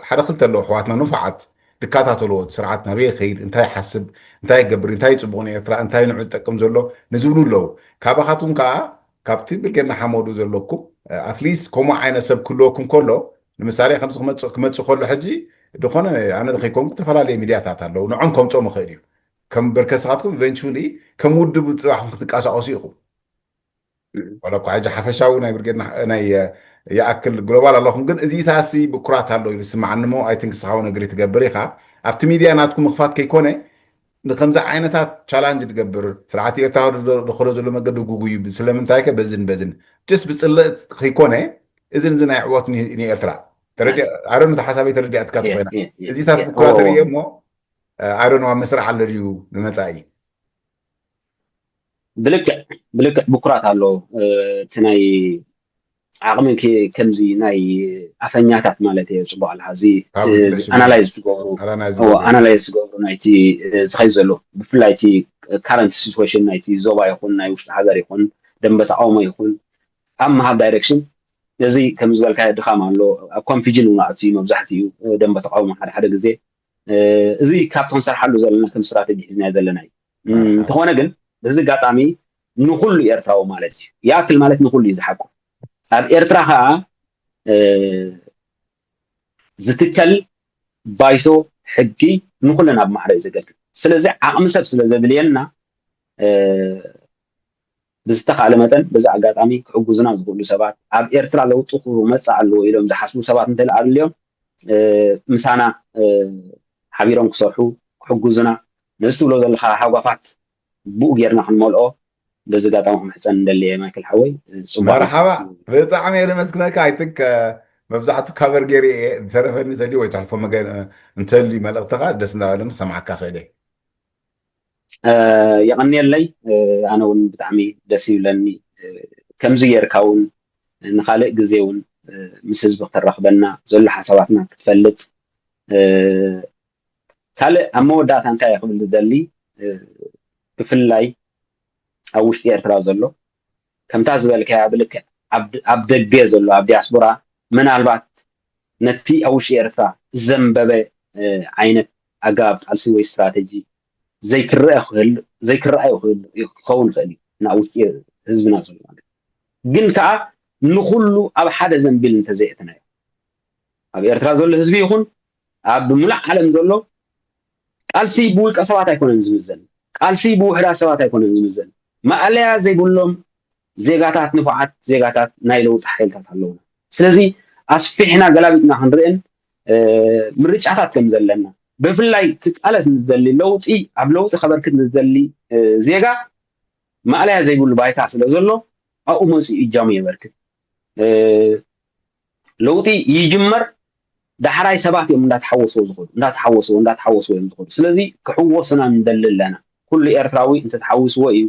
ሓደ ክልተ ኣለዉ ኣሕዋትና ንፉዓት ዝከታተልዎ እቲ ስርዓት ናበይ ይኸይድ እንታይ ይሓስብ እንታይ ይገብር እንታይ እዩ ፅቡቕ ንኤርትራ እንታይ ንዑ ዝጠቅም ዘሎ ንዝብሉ ኣለዉ። ካባኻትኩም ከዓ ካብቲ ብርጌድ ንሓመዱ ዘለኩም ኣትሊስት ከምኡ ዓይነት ሰብ ክህልወኩም ከሎ ንምሳሌ ከምዚ ክመፅእ ከሎ ሕጂ ዝኾነ ኣነ ከይኮንኩ ዝተፈላለዩ ሚድያታት ኣለዉ ንዖም ከምፅኦም ይኽእል እዩ። ከም በርከስኻትኩም ኢቨንቹሊ ከም ውድብ ፅባሕኩም ክትንቀሳቀሱ ኢኹም። ዋላ እኳ ሕጂ ሓፈሻዊ ናይ ብርጌድ ናይ ይኣክል ግሎባል ኣለኹም ግን እዚታሲ ብኩራት ኣሎ ኢሉ ዝስምዓኒ እሞ ኣይ ቲንክ ንስኻ እውን እግሪ ትገብር ኢኻ። ኣብቲ ሚድያ ናትኩም ምኽፋት ከይኮነ ንከምዚ ዓይነታት ቻላንጅ ትገብር ስርዓት ኤርትራ ዝኸዶ ዘሎ መገዲ ጉጉይ እዩ ስለምንታይ ከ በዝን በዝን ጅስ ብፅልእ ከይኮነ እዝን እዚ ናይ ዕወት ንኤርትራ ኣረኑ ሓሳበይ ተረዲኣትካ ትኮይና እዚታት ብኩራት ርእየ እሞ ኣረኑ ኣብ መስርዕ ኣሎ ድዩ ንመፃኢ ብልክዕ ብልክዕ ብኩራት ኣሎ እቲ ናይ ዓቕሚ ከምዚ ናይ ኣፈኛታት ማለት እየ ፅቡቅ ኣለካ እዚ ኣናላይዝ ትገብሩ ኣናላይዝ ትገብሩ ናይቲ ዝኸይ ዘሎ ብፍላይ እቲ ካረንት ሲትዌሽን ናይቲ ዞባ ይኹን ናይ ውሽጢ ሃገር ይኹን ደንበ ተቃውሞ ይኹን ኣብ ምሃብ ዳይሬክሽን እዚ ከም ዝበልካ ድኻም ኣሎ ኣብ ኮንፊጅን እውን ኣእትዩ መብዛሕትኡ ደንበ ተቃውሞ ሓደ ሓደ ግዜ እዚ ካብቲ ክንሰርሓሉ ዘለና ከም ስትራተጂ ሒዝናዮ ዘለና እዩ እንተኾነ ግን በዚ ኣጋጣሚ ንኩሉ ኤርትራዊ ማለት እዩ ይኣክል ማለት ንኩሉ እዩ ዝሓቁ ኣብ ኤርትራ ከዓ ዝትከል ባይቶ ሕጊ ንኩለን ኣብ ማሕረ እዩ ዘገልግል ስለዚ ዓቕሚ ሰብ ስለ ዘድልየና ብዝተኻእለ መጠን በዚ ኣጋጣሚ ክሕግዙና ዝኽእሉ ሰባት ኣብ ኤርትራ ለውጢ ክመፅእ ኣለዎ ኢሎም ዝሓስቡ ሰባት እንተለኣልዮም ምሳና ሓቢሮም ክሰርሑ ክሕግዙና ነዚ ትብሎ ዘለካ ሃጓፋት ብኡ ጌርና ክንመልኦ በዚ ኣጋጣሚ ክምሕፀን እንደሊ እየ ማይክል ሓወይ ፅቡቅ መርሓባ ብጣዕሚ እየ ዘመስግነካ ኣይ ቲንክ መብዛሕቱ ካቨር ገይረ እየ ዝተረፈኒ ዘልዩ ወይ ትሕልፎ መገ እንተልዩ መልእክትካ ደስ እንዳበለኒ ክሰምዓካ ክእል እየ የቐንየለይ ኣነ እውን ብጣዕሚ ደስ ይብለኒ ከምዚ ጌርካ እውን ንካልእ ግዜ እውን ምስ ህዝቢ ክተራኽበና ዘሎ ሓሳባትና ክትፈልጥ ካልእ ኣብ መወዳእታ እንታይ ክብል ዝደሊ ብፍላይ ኣብ ውሽጢ ኤርትራ ዘሎ ከምታ ዝበልካያ ብልክዕ ኣብ ደገ ዘሎ ኣብ ዲያስፖራ ምናልባት ነቲ ኣብ ውሽጢ ኤርትራ ዘንበበ ዓይነት ኣገባብ ቃልሲ ወይ ስትራተጂ ዘይክረአ ክህል ዘይክረኣዮ ክኸውን ይኽእል እዩ ናብ ውሽጢ ህዝብና ዘሎ ማለት ግን ከዓ ንኩሉ ኣብ ሓደ ዘንቢል እንተዘይእትናዮ ኣብ ኤርትራ ዘሎ ህዝቢ ይኹን ኣብ ሙሉእ ዓለም ዘሎ ቃልሲ ብውልቀ ሰባት ኣይኮነን ዝምዘን ቃልሲ ብውሕዳት ሰባት ኣይኮነን ዝምዘን ማእለያ ዘይብሎም ዜጋታት ንፉዓት ዜጋታት ናይ ለውጢ ሓይልታት ኣለውና ስለዚ ኣስፊሕና ገላቢጥና ክንርእን ምርጫታት ከም ዘለና ብፍላይ ክቃለስ ንደሊ ለውጢ ኣብ ለውጢ ከበርክት ንደሊ ዜጋ ማእለያ ዘይብሉ ባይታ ስለ ዘሎ ኣብኡ መፂኡ እጃሙ የበርክት ለውጢ ይጅመር ዳሕራይ ሰባት እዮም እንዳተሓወስዎ ዝኸዱ እንዳተሓወስዎ እንዳተሓወስዎ እዮም ዝኸዱ ስለዚ ክሕወሱና ንደሊ ኣለና ኩሉ ኤርትራዊ እንተተሓውስዎ እዩ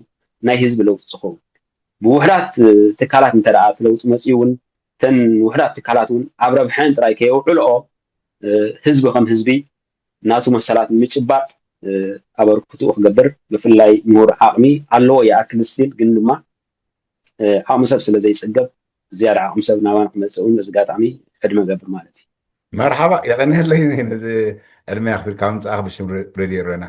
ናይ ህዝቢ ለውጢ ዝኸውን ብውሕዳት ትካላት እንተ ለውጢ መፅኡ እውን ተን ውሕዳት ትካላት እውን ኣብ ረብሐን ጥራይ ከየውዕልኦ ህዝቢ ከም ህዝቢ ናቱ መሰላት ንምጭባጥ ኣበርክትኡ ክገብር ብፍላይ ምሁር ዓቕሚ ኣለዎ ይኣክል ስቲል ግን ድማ ዓቕሚ ሰብ ስለ ዘይፅገብ ዝያዳ ዓቕሚ ሰብ ናባና ክመፅእ እውን በዚ ኣጋጣሚ ዕድመ ገብር ማለት እዩ መርሓባ የቐንየለይ ነዚ ዕድመ ኣኽቢርካ ምምፃእኻ ብሽም ሬድዮ ሮና